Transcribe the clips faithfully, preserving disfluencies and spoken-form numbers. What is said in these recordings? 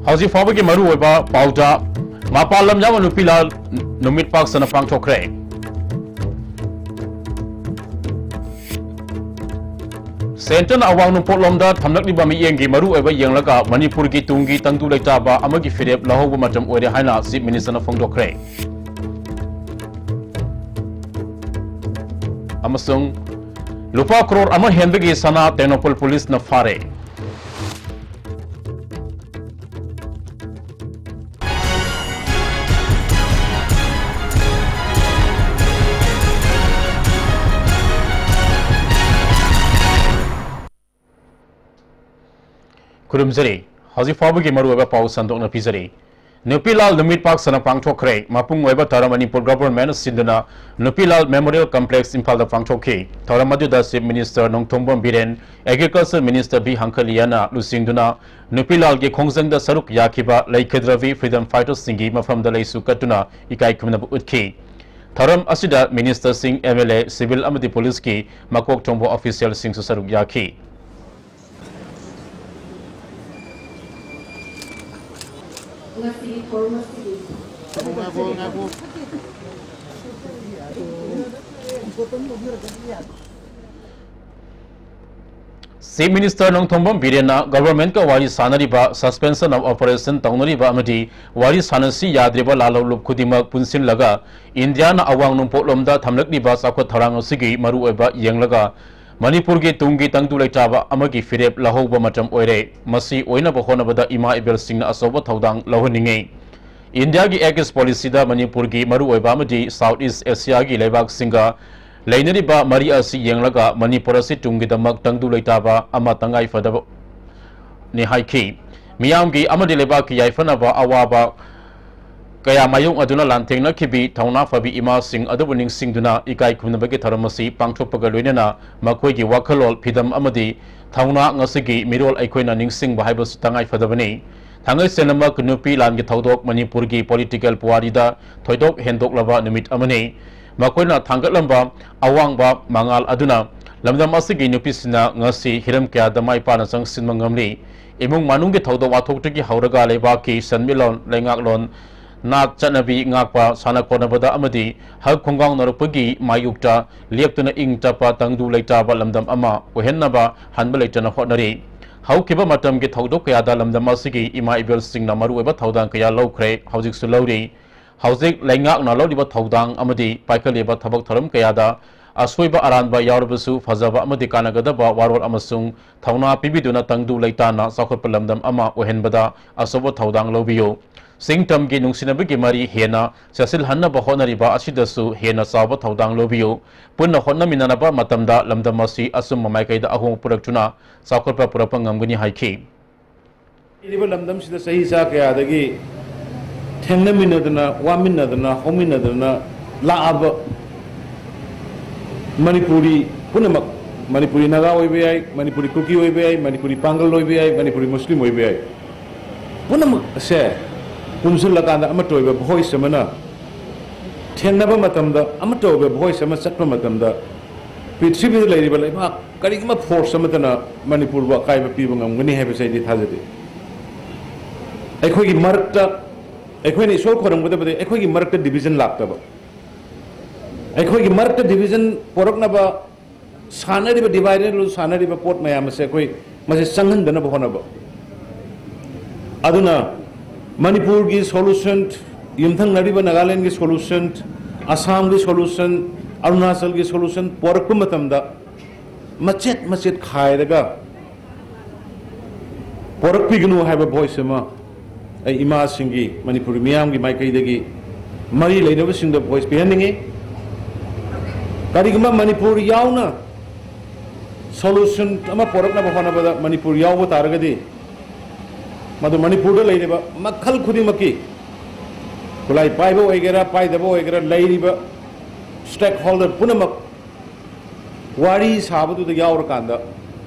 ꯍꯧꯖꯤꯛ ꯐꯥꯎꯕꯒꯤ ꯃꯔꯨꯑꯣꯏꯕ ꯄꯥꯎꯗ, ꯃꯄꯥꯟ ꯂꯝ ꯌꯥꯕ ꯅꯨꯄꯤ ꯂꯥꯜ ꯅꯨꯃꯤꯠ ꯄꯥꯛ ꯁꯟꯅ ꯄꯥꯡꯊꯣꯛꯈ꯭ꯔꯦ꯫ ꯁꯦꯟꯇꯔꯅ ꯑꯋꯥꯡ ꯅꯣꯡꯄꯣꯛꯂꯣꯝꯗ ꯊꯝꯂꯛꯂꯤꯕ ꯃꯤꯠꯌꯦꯡꯒꯤ ꯃꯔꯨꯑꯣꯏꯕ ꯌꯦꯡꯂꯒ ꯃꯅꯤꯄꯨꯔꯒꯤ ꯇꯨꯡꯒꯤ ꯇꯪꯗꯨ ꯂꯩꯇꯥꯕ ꯑꯃꯒꯤ ꯐꯤꯔꯦꯞ ꯂꯧꯍꯧꯕ ꯃꯇꯝ ꯑꯣꯏꯔꯦ ꯍꯥꯏꯅ ꯆꯤꯐ ꯃꯤꯅꯤꯁꯇꯔꯅ ꯐꯣꯡꯗꯣꯛꯈ꯭ꯔꯦ꯫ ꯑꯃꯁꯨꯡ ꯂꯨꯄꯥ ꯀ꯭ꯔꯣꯔ ꯑꯃ ꯍꯦꯟꯕꯒꯤ ꯁꯅꯥ ꯇꯦꯡꯅꯧꯄꯜ ꯄꯨꯂꯤꯁꯅ ꯐꯥꯔꯦ꯫ ꯈꯨꯔꯨꯝꯖꯔꯤ꯫ ꯍꯧꯖꯤꯛ ꯐꯥꯎꯕꯒꯤ ꯃꯔꯨꯑꯣꯏꯕ ꯄꯥꯎ ꯁꯟꯗꯣꯛꯅ ꯄꯤꯖꯔꯤ꯫ ꯅꯨꯄꯤ ꯂꯥꯜ ꯅꯨꯃꯤꯠ ꯄꯥꯛ ꯁꯟꯅ ꯄꯥꯡꯊꯣꯛꯈ꯭ꯔꯦ꯫ ꯃꯄꯨꯡ ꯑꯣꯏꯕ ꯊꯧꯔꯝ ꯃꯅꯤꯄꯨꯔ ꯒꯚꯔꯟꯃꯦꯟꯠꯅ ꯁꯤꯟꯗꯨꯅ ꯅꯨꯄꯤ ꯂꯥꯜ ꯃꯦꯃꯣꯔꯤꯌꯦꯜ ꯀꯝꯄ꯭ꯂꯦꯛꯁ ꯏꯝꯐꯥꯜꯗ ꯄꯥꯡꯊꯣꯛꯈꯤ꯫ ꯊꯧꯔꯝ ꯑꯗꯨꯗ chief minister Nongthombam Biren, agriculture minister B ꯍꯪꯈꯂꯤꯌꯥꯅ ꯂꯨꯆꯤꯡꯗꯨꯅ ꯅꯨꯄꯤ ꯂꯥꯜꯒꯤ ꯈꯣꯡꯖꯪꯗ ꯁꯔꯨꯛ ꯌꯥꯈꯤꯕ ꯂꯩꯈꯤꯗ꯭ꯔꯕꯤ ꯐ꯭ꯔꯤꯗꯝ ꯐꯥꯏꯇꯔꯁꯤꯡꯒꯤ ꯃꯐꯝꯗ ꯂꯩꯁꯨ ꯀꯠꯇꯨꯅ ꯏꯀꯥꯏ ꯈꯨꯝꯅꯕ ꯎꯠꯈꯤ꯫ ꯊꯧꯔꯝ ꯑꯁꯤꯗ ꯃꯤꯅꯤꯁꯇꯔꯁꯤꯡ, ꯑꯦꯝ ꯑꯦꯜ ꯑꯦ, ꯁꯤꯚꯤꯜ ꯑꯃꯗꯤ ꯄꯨꯂꯤꯁꯀꯤ ꯃꯀꯣꯛ ꯊꯣꯡꯕ ꯑꯣꯐꯤꯁꯤꯌꯦꯜꯁꯤꯡꯁꯨ ꯁꯔꯨꯛ ꯌꯥꯈꯤ꯫ ꯉꯁꯤꯒꯤ ꯊꯧꯔꯝ ꯑꯁꯤꯒꯤ ꯆꯤꯐ ꯃꯤꯅꯤꯁꯇꯔ ꯅꯣꯡꯊꯣꯝꯕꯝ ꯕꯤꯔꯦꯟꯅ ꯒꯚꯔꯟꯃꯦꯟꯠꯀ ꯋꯥꯔꯤ ꯁꯥꯟꯅꯔꯤꯕ, suspension of operation ꯇꯧꯅꯔꯤꯕ ꯑꯃꯗꯤ ꯋꯥꯔꯤ ꯁꯥꯟꯅꯁꯤ ꯌꯥꯗ꯭ꯔꯤꯕ ꯂꯥꯜꯍꯧꯂꯨꯞ ꯈꯨꯗꯤꯡꯃꯛ ꯄꯨꯟꯁꯤꯜꯂꯒ ꯏꯟꯗꯤꯌꯥꯅ ꯑꯋꯥꯡ ꯅꯣꯡꯄꯣꯛꯂꯣꯝꯗ ꯊꯝꯂꯛꯂꯤꯕ ꯆꯥꯎꯈꯠ ꯊꯧꯔꯥꯡ ꯑꯁꯤꯒꯤ ꯃꯔꯨꯑꯣꯏꯕ ꯌꯦꯡꯂꯒ ꯃꯅꯤꯄꯨꯔꯒꯤ ꯇꯨꯡꯒꯤ ꯇꯪꯗꯨ ꯂꯩꯇꯥꯕ ꯑꯃꯒꯤ ꯐꯤꯔꯦꯞ ꯂꯧꯍꯧꯕ ꯃꯇꯝ ꯑꯣꯏꯔꯦ꯫ ꯃꯁꯤ ꯑꯣꯏꯅꯕ ꯍꯣꯠꯅꯕꯗ ꯏꯃꯥ ꯏꯕꯦꯜꯁꯤꯡꯅ ꯑꯆꯧꯕ ꯊꯧꯗꯥꯡ ꯂꯧꯍꯟꯅꯤꯡꯏ꯫ ꯏꯟꯗꯤꯌꯥꯒꯤ ꯑꯦꯛꯁ ꯄꯣꯂꯤꯁꯤꯗ ꯃꯅꯤꯄꯨꯔꯒꯤ ꯃꯔꯨꯑꯣꯏꯕ ꯑꯃꯗꯤ ꯁꯥꯎꯠ ꯏꯁ ꯑꯦꯁꯤꯌꯥꯒꯤ ꯂꯩꯕꯥꯛꯁꯤꯡꯒ ꯂꯩꯅꯔꯤꯕ ꯃꯔꯤ ꯑꯁꯤ ꯌꯦꯡꯂꯒ ꯃꯅꯤꯄꯨꯔ ꯑꯁꯤ ꯇꯨꯡꯒꯤꯗꯃꯛ ꯇꯪꯗꯨ ꯂꯩꯇꯥꯕ ꯑꯃ ꯇꯉꯥꯏ ꯐꯗꯕꯅꯤ ꯍꯥꯏꯈꯤ꯫ ꯃꯤꯌꯥꯝꯒꯤ ꯑꯃꯗꯤ ꯂꯩꯕꯥꯛꯀꯤ ꯌꯥꯏꯐꯅꯕ ꯑꯋꯥꯕ ꯀꯌꯥ ꯃꯥꯌꯣꯛꯅꯗꯨꯅ ꯂꯥꯟꯊꯦꯡꯅꯈꯤꯕꯤ ꯊꯧꯅꯥ ꯐꯕꯤ ꯏꯃꯥꯁꯤꯡ ꯑꯗꯨꯕꯨ ꯅꯤꯡꯁꯤꯡꯗꯨꯅ ꯏꯀꯥꯏ ꯈꯨꯝꯅꯕꯒꯤ ꯊꯧꯔꯝ ꯑꯁꯤ ꯄꯥꯡꯊꯣꯛꯄꯒ ꯂꯣꯏꯅꯅ ꯃꯈꯣꯏꯒꯤ ꯋꯥꯈꯜꯂꯣꯟ, ꯐꯤꯗꯝ ꯑꯃꯗꯤ ꯊꯧꯅꯥ ꯉꯁꯤꯒꯤ ꯃꯤꯔꯣꯜ ꯑꯩꯈꯣꯏꯅ ꯅꯤꯡꯁꯤꯡꯕ ꯍꯥꯏꯕꯁꯤ ꯇꯉꯥꯏ ꯐꯗꯕꯅꯤ꯫ ꯊꯥꯡꯒꯩ ꯁꯦꯡꯅꯃꯛ ꯅꯨꯄꯤ ꯂꯥꯟꯒꯤ ꯊꯧꯗꯣꯛ ꯃꯅꯤꯄꯨꯔꯒꯤ ꯄꯣꯂꯤꯇꯤꯀꯦꯜ ꯄꯨꯋꯥꯔꯤꯗ ꯊꯣꯏꯗꯣꯛ ꯍꯦꯟꯗꯣꯛꯂꯕ ꯅꯨꯃꯤꯠ ꯑꯃꯅꯤ꯫ ꯃꯈꯣꯏꯅ ꯊꯥꯡꯒꯠꯂꯝꯕ ꯑꯋꯥꯡꯕ ꯃꯉꯥꯜ ꯑꯗꯨꯅ ꯂꯝꯗꯝ ꯑꯁꯤꯒꯤ ꯅꯨꯄꯤꯁꯤꯡꯅ ꯉꯁꯤ ꯍꯤꯔꯝ ꯀꯌꯥꯗ ꯃꯥꯏ ꯄꯥꯛꯅ ꯆꯪꯁꯤꯟꯕ ꯉꯝꯂꯤ꯫ ꯏꯃꯨꯡ ꯃꯅꯨꯡꯒꯤ ꯊꯧꯗꯣꯛ ꯋꯥꯊꯣꯛꯇꯒꯤ ꯍꯧꯔꯒ ꯂꯩꯕꯥꯛꯀꯤ ꯁꯦꯟꯃꯤꯠꯂꯣꯟ, ꯂꯩꯉꯥꯛꯂꯣꯟ, ꯅꯥꯠ ꯆꯠꯅꯕꯤ ꯉꯥꯛꯄ, ꯁꯥꯟꯅ ꯈꯣꯠꯅꯕꯗ ꯑꯃꯗꯤ ꯍꯛ ꯈꯣꯡꯒꯥꯎꯅꯔꯛꯄꯒꯤ ꯃꯥꯌꯣꯛꯇ ꯂꯦꯞꯇꯅ ꯏꯪ ꯇꯞꯄ ꯇꯪꯗꯨ ꯂꯩꯇꯥꯕ ꯂꯝꯗꯝ ꯑꯃ ꯑꯣꯏꯍꯟꯅꯕ ꯍꯟꯕ ꯂꯩꯇꯅ ꯍꯣꯠꯅꯔꯤ꯫ ꯍꯧꯈꯤꯕ ꯃꯇꯝꯒꯤ ꯊꯧꯗꯣꯛ ꯀꯌꯥꯗ ꯂꯝꯗꯝ ꯑꯁꯤꯒꯤ ꯏꯃꯥ ꯏꯕꯦꯜꯁꯤꯡꯅ ꯃꯔꯨꯑꯣꯏꯕ ꯊꯧꯗꯥꯡ ꯀꯌꯥ ꯂꯧꯈ꯭ꯔꯦ, ꯍꯧꯖꯤꯛꯁꯨ ꯂꯧꯔꯤ꯫ ꯍꯧꯖꯤꯛ ꯂꯩꯉꯥꯛꯅ ꯂꯧꯔꯤꯕ ꯊꯧꯗꯥꯡ ꯑꯃꯗꯤ ꯄꯥꯏꯈꯠꯂꯤꯕ ꯊꯕꯛ ꯊꯧꯔꯝ ꯀꯌꯥꯗ ꯑꯁꯣꯏꯕ ꯑꯔꯥꯟꯕ ꯌꯥꯎꯔꯕꯁꯨ ꯐꯖꯕ ꯑꯃꯗꯤ ꯀꯥꯟꯅꯒꯗꯕ ꯋꯥꯔꯣꯜ ꯑꯃꯁꯨꯡ ꯊꯧꯅꯥ ꯄꯤꯕꯤꯗꯨꯅ ꯇꯪꯗꯨ ꯂꯩꯇꯥꯅ ꯆꯥꯎꯈꯠꯄ ꯂꯝꯗꯝ ꯑꯃ ꯑꯣꯏꯍꯟꯕꯗ ꯑꯆꯧꯕ ꯊꯧꯗꯥꯡ ꯂꯧꯕꯤꯌꯨ꯫ ꯆꯤꯡ ꯇꯝꯒꯤ ꯅꯨꯡꯁꯤꯅꯕꯒꯤ ꯃꯔꯤ ꯍꯦꯟꯅ ꯆꯦꯠꯁꯤꯜꯍꯟꯅꯕ ꯍꯣꯠꯅꯔꯤꯕ ꯑꯁꯤꯗꯁꯨ ꯍꯦꯟꯅ ꯆꯥꯎꯕ ꯊꯧꯗꯥꯡ ꯂꯧꯕꯤꯌꯨ꯫ ꯄꯨꯟꯅ ꯍꯣꯠꯅꯃꯤꯟꯅꯔꯕ ꯃꯇꯝꯗ ꯂꯝꯗꯝ ꯑꯁꯤ ꯑꯆꯨꯝꯕ ꯃꯥꯏꯀꯩꯗ ꯑꯍꯣꯡꯕ ꯄꯨꯔꯛꯇꯨꯅ ꯆꯥꯎꯈꯠꯄ ꯄꯨꯔꯛꯄ ꯉꯝꯒꯅꯤ ꯍꯥꯏꯈꯤ꯫ ꯂꯩꯔꯤꯕ ꯂꯝꯗꯝꯁꯤꯗ ꯆꯍꯤ ꯆꯥ ꯀꯌꯥꯗꯒꯤ ꯊꯦꯡꯅꯃꯤꯟꯅꯗꯅ, ꯋꯥꯃꯤꯟꯅꯗꯅ, ꯍꯧꯃꯤꯟꯅꯗꯅ ꯂꯥꯛꯑꯕ ꯃꯅꯤꯄꯨꯔꯤ ꯄꯨꯝꯅꯃꯛ, ꯃꯅꯤꯄꯨꯔꯤ ꯅꯥꯒꯥ ꯑꯣꯏꯕ ꯌꯥꯏ, ꯃꯅꯤꯄꯨꯔꯤ ꯀꯨꯀꯤ ꯑꯣꯏꯕ ꯌꯥꯏ, ꯃꯅꯤꯄꯨꯔꯤ ꯄꯥꯡꯒꯜ ꯑꯣꯏꯕ ꯌꯥꯏ, ꯃꯅꯤꯄꯨꯔꯤ ꯃꯨꯁꯂꯤꯝ ꯑꯣꯏꯕ ꯌꯥꯏ, ꯄꯨꯝꯅꯃꯛ ꯑꯁꯦ ꯄꯨꯟꯁꯤꯜꯂꯀꯥꯟꯗ ꯑꯃꯠꯇ ꯑꯣꯏꯕ ꯚꯣꯏꯁ ꯑꯃꯅ, ꯊꯦꯡꯅꯕ ꯃꯇꯝꯗ, ꯑꯃꯠꯇ ꯑꯣꯏꯕ ꯚꯣꯏꯁ ꯑꯃ ꯆꯠꯄ ꯃꯇꯝꯗ, ꯄ꯭ꯔꯤꯊꯤꯕꯤꯗ ꯂꯩꯔꯤꯕ ꯂꯩꯕꯥꯛ ꯀꯔꯤꯒꯨꯝꯕ ꯐꯣꯔꯁ ꯑꯃꯠꯇꯅ ꯃꯅꯤꯄꯨꯔꯕꯨ ꯑꯀꯥꯏꯕ ꯄꯤꯕ ꯉꯝꯒꯅꯤ ꯍꯥꯏꯕꯁꯦ ꯑꯩꯗꯤ ꯊꯥꯖꯗꯦ꯫ ꯑꯩꯈꯣꯏꯒꯤ ꯃꯔꯛꯇ, ꯑꯩꯈꯣꯏꯅ ꯏꯁꯣꯔ ꯈꯣꯏꯔꯝꯒꯗꯕꯗꯤ ꯑꯩꯈꯣꯏꯒꯤ ꯃꯔꯛꯇ ꯗꯤꯚꯤꯖꯟ ꯂꯥꯛꯇꯕ, ꯑꯩꯈꯣꯏꯒꯤ ꯃꯔꯛꯇ ꯗꯤꯚꯤꯖꯟ ꯄꯣꯔꯛꯅꯕ ꯁꯥꯟꯅꯔꯤꯕ, ꯗꯤꯚꯥꯏꯗꯦꯠ ꯔꯨꯜ ꯁꯥꯟꯅꯔꯤꯕ ꯄꯣꯠ ꯃꯌꯥꯝ ꯑꯁꯦ ꯑꯩꯈꯣꯏ ꯃꯁꯤ ꯆꯪꯍꯟꯗꯅꯕ ꯍꯣꯠꯅꯕ꯫ ꯑꯗꯨꯅ ꯃꯅꯤꯄꯨꯔꯒꯤ ꯁꯣꯂꯨꯁꯟ, ꯌꯨꯝꯊꯪꯅꯔꯤꯕ ꯅꯥꯒꯥꯂꯦꯟꯒꯤ ꯁꯣꯂꯨꯁꯟ, ꯑꯁꯥꯝꯒꯤ ꯁꯣꯂꯨꯁꯟ, ꯑꯔꯨꯅꯥꯆꯜꯒꯤ ꯁꯣꯂꯨꯁꯟ ꯄꯣꯔꯛꯄ ꯃꯇꯝꯗ ꯃꯆꯦꯠ ꯃꯆꯦꯠ ꯈꯥꯏꯔꯒ ꯄꯣꯔꯛꯄꯤꯒꯅꯨ ꯍꯥꯏꯕ ꯚꯣꯏꯁ ꯑꯃ ꯑꯩ ꯏꯃꯥꯁꯤꯡꯒꯤ, ꯃꯅꯤꯄꯨꯔꯤ ꯃꯤꯌꯥꯝꯒꯤ ꯃꯥꯏꯀꯩꯗꯒꯤ ꯃꯔꯤ ꯂꯩꯅꯕꯁꯤꯡꯗ ꯚꯣꯏꯁ ꯄꯤꯍꯟꯅꯤꯡꯉꯤ꯫ ꯀꯔꯤꯒꯨꯝꯕ ꯃꯅꯤꯄꯨꯔ ꯌꯥꯎꯅ ꯁꯣꯂꯨꯁꯟ ꯑꯃ ꯄꯣꯔꯛꯅꯕ ꯍꯣꯠꯅꯕꯗ ꯃꯅꯤꯄꯨꯔ ꯌꯥꯎꯕ ꯇꯥꯔꯒꯗꯤ, ꯃꯗꯨ ꯃꯅꯤꯄꯨꯔꯗ ꯂꯩꯔꯤꯕ ꯃꯈꯜ ꯈꯨꯗꯤꯡꯃꯛꯀꯤ, ꯈꯨꯠꯂꯥꯏ ꯄꯥꯏꯕ ꯑꯣꯏꯒꯦꯔꯥ, ꯄꯥꯏꯗꯕ ꯑꯣꯏꯒꯦꯔꯥ, ꯂꯩꯔꯤꯕ ꯁ꯭ꯇꯦꯛ ꯍꯣꯜꯗꯔ ꯄꯨꯝꯅꯃꯛ ꯋꯥꯔꯤ ꯁꯥꯕꯗꯨꯗ ꯌꯥꯎꯔꯀꯥꯟꯗ,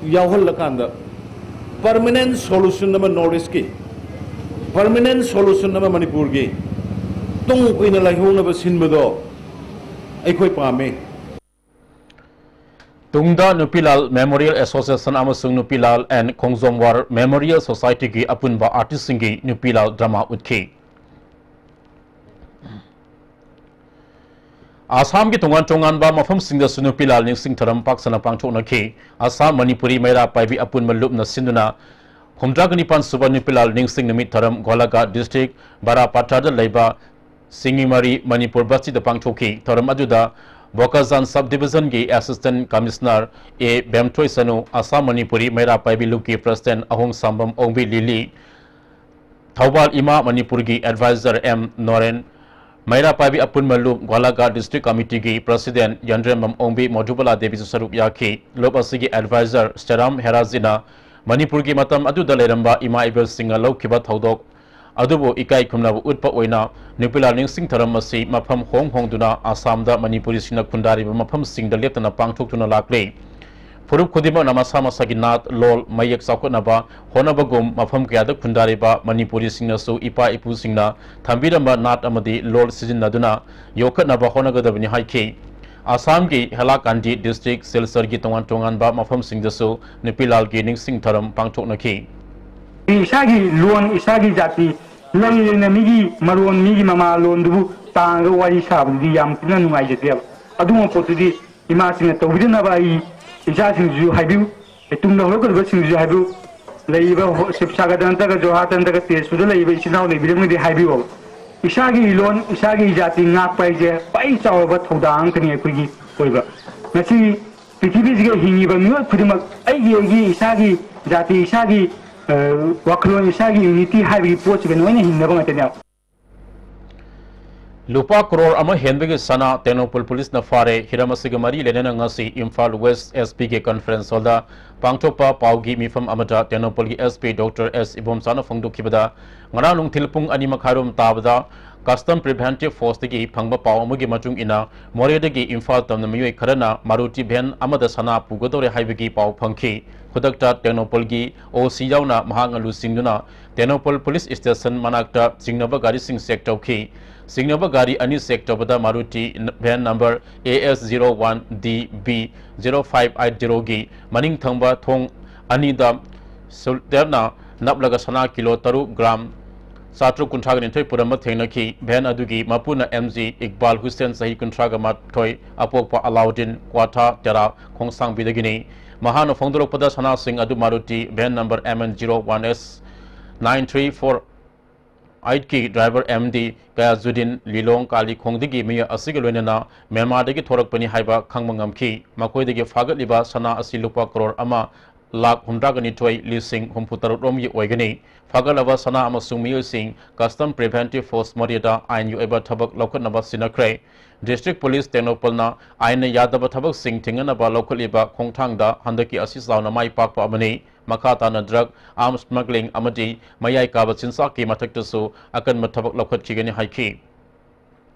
ꯌꯥꯎꯍꯜꯂꯀꯥꯟꯗ, ꯄꯔꯃꯅꯦꯟ ꯁꯣꯂꯨꯁꯟ ꯑꯃ ꯅꯣꯔꯠ ꯏꯁꯀꯤ, ꯄꯔꯃꯅꯦꯟ ꯁꯣꯂꯨꯁꯟ ꯑꯃ ꯃꯅꯤꯄꯨꯔꯒꯤ ꯇꯨꯡ ꯀꯨꯏꯅ ꯂꯩꯍꯧꯅꯕ ꯁꯤꯟꯕꯗꯣ ꯑꯩꯈꯣꯏ ꯄꯥꯝꯃꯤ꯫ ꯇꯨꯡꯗ ꯅꯨꯄꯤꯂꯥꯜ Memorial Association ꯑꯃꯁꯨꯡ ꯅꯨꯄꯤꯂꯥꯜ and Khongjom War Memorial Society ꯒꯤ ꯑꯄꯨꯟꯕ artist ꯁꯤꯡꯒꯤ ꯅꯨꯄꯤꯂꯥꯜ drama ꯎꯠꯈꯤ꯫ ꯑꯁꯥꯝꯒꯤ ꯇꯣꯉꯥꯟ ꯇꯣꯉꯥꯟꯕ ꯃꯐꯝꯁꯤꯡꯗꯁꯨ ꯅꯨꯄꯤꯂꯥꯜ ꯅꯤꯡꯁꯤꯡ ꯊꯧꯔꯝ ꯄꯥꯛ ꯁꯟꯅ ꯄꯥꯡꯊꯣꯛꯅꯈꯤ꯫ ꯑꯁꯥꯝ ꯃꯅꯤꯄꯨꯔꯤ ꯃꯩꯔꯥ ꯄꯥꯏꯕꯤ ꯑꯄꯨꯟꯕ ꯂꯨꯞꯅ ꯁꯤꯟꯗꯨꯅ ꯍꯨꯝꯗ꯭ꯔꯥꯒ ꯅꯤꯄꯥꯟ ꯁꯨꯕ ꯅꯨꯄꯤꯂꯥꯜ ꯅꯤꯡꯁꯤꯡ ꯅꯨꯃꯤꯠ ꯊꯧꯔꯝ ꯒꯣꯂꯥꯘꯥꯠ district ꯕꯔꯥꯄꯥꯊꯥꯗ ꯂꯩꯕ ꯁꯤꯡꯉꯤꯃꯔꯤ ꯃꯅꯤꯄꯨꯔ ꯕꯁꯇꯤꯗ ꯄꯥꯡꯊꯣꯛꯈꯤ꯫ ꯊꯧꯔꯝ ꯑꯗꯨꯗ ꯕꯣꯀꯥꯖꯥꯟ sub division ꯒꯤ assistant commissioner ꯑꯦ ꯕꯦꯝꯊꯣꯏ ꯁꯅꯨ, ꯑꯁꯥꯝ ꯃꯅꯤꯄꯨꯔꯤ ꯃꯩꯔꯥ ꯄꯥꯏꯕꯤ ꯂꯨꯞꯀꯤ president ꯑꯍꯣꯡ ꯁꯥꯝꯕꯝ ꯑꯣꯡꯕꯤ ꯂꯤꯂꯤ, ꯊꯧꯕꯥꯜ ꯏꯃꯥ ꯃꯅꯤꯄꯨꯔꯒꯤ advisor ꯑꯦꯝ ꯅꯣꯔꯦꯟ, ꯃꯩꯔꯥ ꯄꯥꯏꯕꯤ ꯑꯄꯨꯟꯕ ꯂꯨꯞ ꯒꯣꯂꯥꯘꯥꯠ district committee ꯒꯤ president ꯌꯥꯟꯗ꯭ꯔꯦꯝꯕꯝ ꯑꯣꯡꯕꯤ ꯃꯣꯙꯨꯕꯂꯥ ꯗꯦꯕꯤꯁꯨ ꯁꯔꯨꯛ ꯌꯥꯈꯤ꯫ ꯂꯨꯞ ꯑꯁꯤꯒꯤ advisor ꯁꯦꯔꯥꯝ ꯍꯦꯔꯥꯖꯤꯅ ꯃꯅꯤꯄꯨꯔꯒꯤ ꯃꯇꯝ ꯑꯗꯨꯗ ꯂꯩꯔꯝꯕ ꯏꯃꯥ ꯏꯕꯦꯜꯁꯤꯡꯅ ꯂꯧꯈꯤꯕ ꯊꯧꯗꯣꯛ ꯑꯗꯨꯕꯨ ꯏꯀꯥꯏ ꯈꯨꯝꯅꯕ ꯎꯠꯄ ꯑꯣꯏꯅ ꯅꯨꯄꯤꯂꯥꯜ ꯅꯤꯡꯁꯤꯡ ꯊꯧꯔꯝ ꯑꯁꯤ ꯃꯐꯝ ꯍꯣꯡ ꯍꯣꯡꯗꯨꯅ ꯑꯁꯥꯝꯗ ꯃꯅꯤꯄꯨꯔꯤꯁꯤꯡꯅ ꯈꯨꯟꯗꯥꯔꯤꯕ ꯃꯐꯝꯁꯤꯡꯗ ꯂꯦꯞꯇꯅ ꯄꯥꯡꯊꯣꯛꯇꯨꯅ ꯂꯥꯛꯂꯤ꯫ ꯐꯨꯔꯨꯞ ꯈꯨꯗꯤꯡꯃꯛꯅ ꯃꯁꯥ ꯃꯁꯥꯒꯤ ꯅꯥꯠ, ꯂꯣꯜ, ꯃꯌꯦꯛ ꯆꯥꯎꯈꯠꯅꯕ ꯍꯣꯠꯅꯕꯒꯨꯝ ꯃꯐꯝ ꯀꯌꯥꯗ ꯈꯨꯟꯗꯥꯔꯤꯕ ꯃꯅꯤꯄꯨꯔꯤꯁꯤꯡꯅꯁꯨ ꯏꯄꯥ ꯏꯄꯨꯁꯤꯡꯅ ꯊꯝꯕꯤꯔꯝꯕ ꯅꯥꯠ ꯑꯃꯗꯤ ꯂꯣꯜ ꯁꯤꯖꯤꯟꯅꯗꯨꯅ ꯌꯣꯛꯈꯠꯅꯕ ꯍꯣꯠꯅꯒꯗꯕꯅꯤ ꯍꯥꯏꯈꯤ꯫ ꯑꯁꯥꯝꯒꯤ ꯍꯦꯂꯥꯀꯥꯟꯗꯤ district, ꯁꯤꯜꯆꯔꯒꯤ ꯇꯣꯉꯥꯟ ꯇꯣꯉꯥꯟꯕ ꯃꯐꯝꯁꯤꯡꯗꯁꯨ ꯅꯨꯄꯤꯂꯥꯜꯒꯤ ꯅꯤꯡꯁꯤꯡ ꯊꯧꯔꯝ ꯄꯥꯡꯊꯣꯛꯅꯈꯤ꯫ ꯏꯁꯥꯒꯤ ꯂꯣꯟ, ꯏꯁꯥꯒꯤ ꯖꯥꯇꯤ, ꯂꯩ ꯂꯩꯅ ꯃꯤꯒꯤ ꯃꯔꯣꯟ, ꯃꯤꯒꯤ ꯃꯃꯥ ꯂꯣꯟꯗꯨꯕꯨ ꯇꯥꯡꯉꯒ ꯋꯥꯔꯤ ꯁꯥꯕꯗꯨꯗꯤ ꯌꯥꯝ ꯊꯤꯅ ꯅꯨꯡꯉꯥꯏꯖꯗꯦꯕ꯫ ꯑꯗꯨꯒꯨꯝꯕ ꯄꯣꯠꯇꯨꯗꯤ ꯏꯃꯥꯁꯤꯡꯅ ꯇꯧꯕꯤꯗꯅꯕ ꯑꯩ ꯏꯆꯥꯁꯤꯡꯗꯨꯁꯨ ꯍꯥꯏꯕꯤꯌꯨ, ꯑꯩ ꯇꯨꯡꯗ ꯍꯧꯔꯛꯀꯗꯕꯁꯤꯡꯗꯨꯁꯨ ꯍꯥꯏꯕꯤꯌꯨ, ꯂꯩꯔꯤꯕ ꯍꯣ-, ꯁꯤꯕꯁꯥꯒꯔꯗ ꯅꯠꯇ꯭ꯔꯒ ꯖꯣꯔꯍꯥꯠꯇ ꯅꯠꯇ꯭ꯔꯒ ꯇꯦꯖꯄꯨꯔꯗ ꯂꯩꯔꯤꯕ ꯏꯆꯤꯟ ꯏꯅꯥꯎ ꯂꯩꯕꯤꯔꯝꯃꯒꯗꯤ ꯍꯥꯏꯕꯤꯌꯣꯕ꯫ ꯏꯁꯥꯒꯤ ꯂꯣꯟ, ꯏꯁꯥꯒꯤ ꯖꯥꯇꯤ ꯉꯥꯛꯄ ꯍꯥꯏꯁꯦ ꯈ꯭ꯋꯥꯏ ꯆꯥꯎꯔꯕ ꯊꯧꯗꯥꯡ ꯑꯃꯈꯛꯅꯤ ꯑꯩꯈꯣꯏꯒꯤ ꯑꯣꯏꯕ꯫ ꯉꯁꯤ ꯄ꯭ꯔꯤꯊꯤꯕꯤꯁꯤꯒ ꯍꯤꯡꯉꯤꯕ ꯃꯤꯑꯣꯏ ꯈꯨꯗꯤꯡꯃꯛ ꯑꯩꯒꯤ, ꯑꯩꯒꯤ ꯏꯁꯥꯒꯤ ꯖꯥꯇꯤ, ꯏꯁꯥꯒꯤ, ꯑ, ꯋꯥꯈꯜꯂꯣꯟ, ꯏꯁꯥꯒꯤ unity ꯍꯥꯏꯕꯒꯤ ꯄꯣꯠꯁꯤꯒ ꯂꯣꯏꯅ ꯍꯤꯡꯅꯕ ꯉꯥꯛꯇꯅꯦꯕ꯫ ꯂꯨꯄꯥ ꯀ꯭ꯔꯣꯔ ꯑꯃ ꯍꯦꯟꯕꯒꯤ ꯁꯅꯥ ꯇꯦꯡꯅꯧꯄꯜ ꯄꯨꯂꯤꯁꯅ ꯐꯥꯔꯦ꯫ ꯍꯤꯔꯝ ꯑꯁꯤꯒ ꯃꯔꯤ ꯂꯩꯅꯅ ꯉꯁꯤ ꯏꯝꯐꯥꯜ West S P ꯒꯤ conference hall ꯗ ꯄꯥꯡꯊꯣꯛꯄ ꯄꯥꯎꯒꯤ ꯃꯤꯐꯝ ꯑꯃꯗ ꯇꯦꯡꯅꯧꯄꯜꯒꯤ S P Doctor S ꯏꯕꯣꯝꯆꯥꯅ ꯐꯣꯡꯗꯣꯛꯈꯤꯕꯗ, ꯉꯔꯥꯡ ꯅꯨꯡꯊꯤꯜ ꯄꯨꯡ ꯑꯅꯤ ꯃꯈꯥꯏꯔꯣꯝ ꯇꯥꯕꯗ Custom Preventive Force ꯇꯒꯤ ꯐꯪꯕ ꯄꯥꯎ ꯑꯃꯒꯤ ꯃꯇꯨꯡ ꯏꯟꯅ, ꯃꯣꯔꯦꯗꯒꯤ ꯏꯝꯐꯥꯜ ꯇꯝꯅ ꯃꯤꯑꯣꯏ ꯈꯔꯅ ꯃꯥꯔꯨꯇꯤ van ꯑꯃꯗ ꯁꯅꯥ ꯄꯨꯒꯗꯧꯔꯦ ꯍꯥꯏꯕꯒꯤ ꯄꯥꯎ ꯐꯪꯈꯤ꯫ ꯈꯨꯗꯛꯇ ꯇꯦꯡꯅꯧꯄꯜꯒꯤ ꯑꯣ ꯁꯤ ꯌꯥꯎꯅ ꯃꯍꯥꯛꯅ ꯂꯨꯆꯤꯡꯗꯨꯅ ꯇꯦꯡꯅꯧꯄꯜ ꯄꯨꯂꯤꯁ ꯁ꯭ꯇꯦꯁꯟ ꯃꯅꯥꯛꯇ ꯆꯤꯡꯅꯕ ꯒꯥꯔꯤꯁꯤꯡ ꯆꯦꯛ ꯇꯧꯈꯤ꯫ ꯆꯤꯡꯅꯕ ꯒꯥꯔꯤ ꯑꯅꯤ ꯆꯦꯛ ꯇꯧꯕꯗ Maruti van number A S zero one D B zero five eight zero ꯒꯤ ꯃꯅꯤꯡ ꯊꯪꯕ ꯊꯣꯡ ꯑꯅꯤꯗ ꯁꯨꯜꯇꯦꯞꯅ ꯅꯞꯂꯒ ꯁꯅꯥ ꯀꯤꯂꯣ ꯇꯔꯨꯛ ꯒ꯭ꯔꯥꯝ ꯆꯥꯇ꯭ꯔꯨꯛ ꯀꯨꯟꯊ꯭ꯔꯥꯒ ꯅꯤꯊꯣꯏ ꯄꯨꯔꯝꯕ ꯊꯦꯡꯅꯈꯤ꯫ ꯚꯦꯟ ꯑꯗꯨꯒꯤ ꯃꯄꯨꯅ M G ꯏꯛꯕꯥꯜ ꯍꯨꯁꯦꯟ, ꯆꯍꯤ ꯀꯨꯟꯊ꯭ꯔꯥꯒ ꯃꯥꯊꯣꯏ, ꯑꯄꯣꯛꯄ ꯑꯂꯥꯎꯗꯤꯟ, ꯀ꯭ꯋꯥꯊꯥ, ꯇꯦꯔꯥ ꯈꯣꯡꯁꯥꯡꯕꯤꯗꯒꯤꯅꯤ꯫ ꯃꯍꯥꯛꯅ ꯐꯣꯡꯗꯣꯔꯛꯄꯗ ꯁꯅꯥꯁꯤꯡ ꯑꯗꯨ Maruti van number M N zero one S nine three four eight ꯀꯤ ꯗ꯭ꯔꯥꯏꯚꯔ M D ꯀꯌꯥꯖꯨꯗꯤꯟ, ꯂꯤꯂꯣꯡ ꯀꯥꯂꯤꯈꯣꯡꯗꯒꯤ ꯃꯤꯑꯣꯏ ꯑꯁꯤꯒ ꯂꯣꯏꯅꯅ ꯃ꯭ꯌꯥꯟꯃꯥꯔꯗꯒꯤ ꯊꯣꯔꯛꯄꯅꯤ ꯍꯥꯏꯕ ꯈꯪꯕ ꯉꯝꯈꯤ꯫ ꯃꯈꯣꯏꯗꯒꯤ ꯐꯥꯒꯠꯂꯤꯕ ꯁꯅꯥ ꯑꯁꯤ ꯂꯨꯄꯥ ꯀꯔꯣꯔ ꯑꯃ ꯂꯥꯈ ꯍꯨꯝꯗ꯭ꯔꯥꯒ ꯅꯤꯊꯣꯏ ꯂꯤꯁꯤꯡ ꯍꯨꯝꯐꯨ ꯇꯔꯨꯛ ꯔꯣꯝꯒꯤ ꯑꯣꯏꯒꯅꯤ꯫ ꯐꯥꯒꯠꯂꯕ ꯁꯅꯥ ꯑꯃꯁꯨꯡ ꯃꯤꯑꯣꯏꯁꯤꯡ Custom Preventive Force ꯃꯣꯔꯦꯗ ꯑꯥꯏꯟꯒꯤ ꯑꯣꯏꯕ ꯊꯕꯛ ꯂꯧꯈꯠꯅꯕ ꯁꯤꯟꯅꯈ꯭ꯔꯦ꯫ ꯗꯤꯁꯇ꯭ꯔꯤꯛ ꯄꯨꯂꯤꯁ ꯇꯦꯡꯅꯧꯄꯜꯅ ꯑꯥꯏꯟꯅ ꯌꯥꯗꯕ ꯊꯕꯛꯁꯤꯡ ꯊꯤꯡꯅꯅꯕ ꯂꯧꯈꯠꯂꯤꯕ ꯈꯣꯡꯊꯥꯡꯗ ꯍꯟꯗꯛꯀꯤ ꯑꯁꯤ ꯆꯥꯎꯅ ꯃꯥꯏ ꯄꯥꯛꯄ ꯑꯃꯅꯤ꯫ ꯃꯈꯥ ꯇꯥꯅ ꯗ꯭ꯔꯒ, ꯑꯥꯔꯝꯁ ꯁ꯭ꯃꯒ꯭ꯂꯤꯡ ꯑꯃꯗꯤ ꯃꯌꯥꯏ ꯀꯥꯕ ꯆꯤꯟꯖꯥꯛꯀꯤ ꯃꯊꯛꯇꯁꯨ ꯑꯀꯟꯕ ꯊꯕꯛ ꯂꯧꯈꯠꯈꯤꯒꯅꯤ ꯍꯥꯏꯈꯤ꯫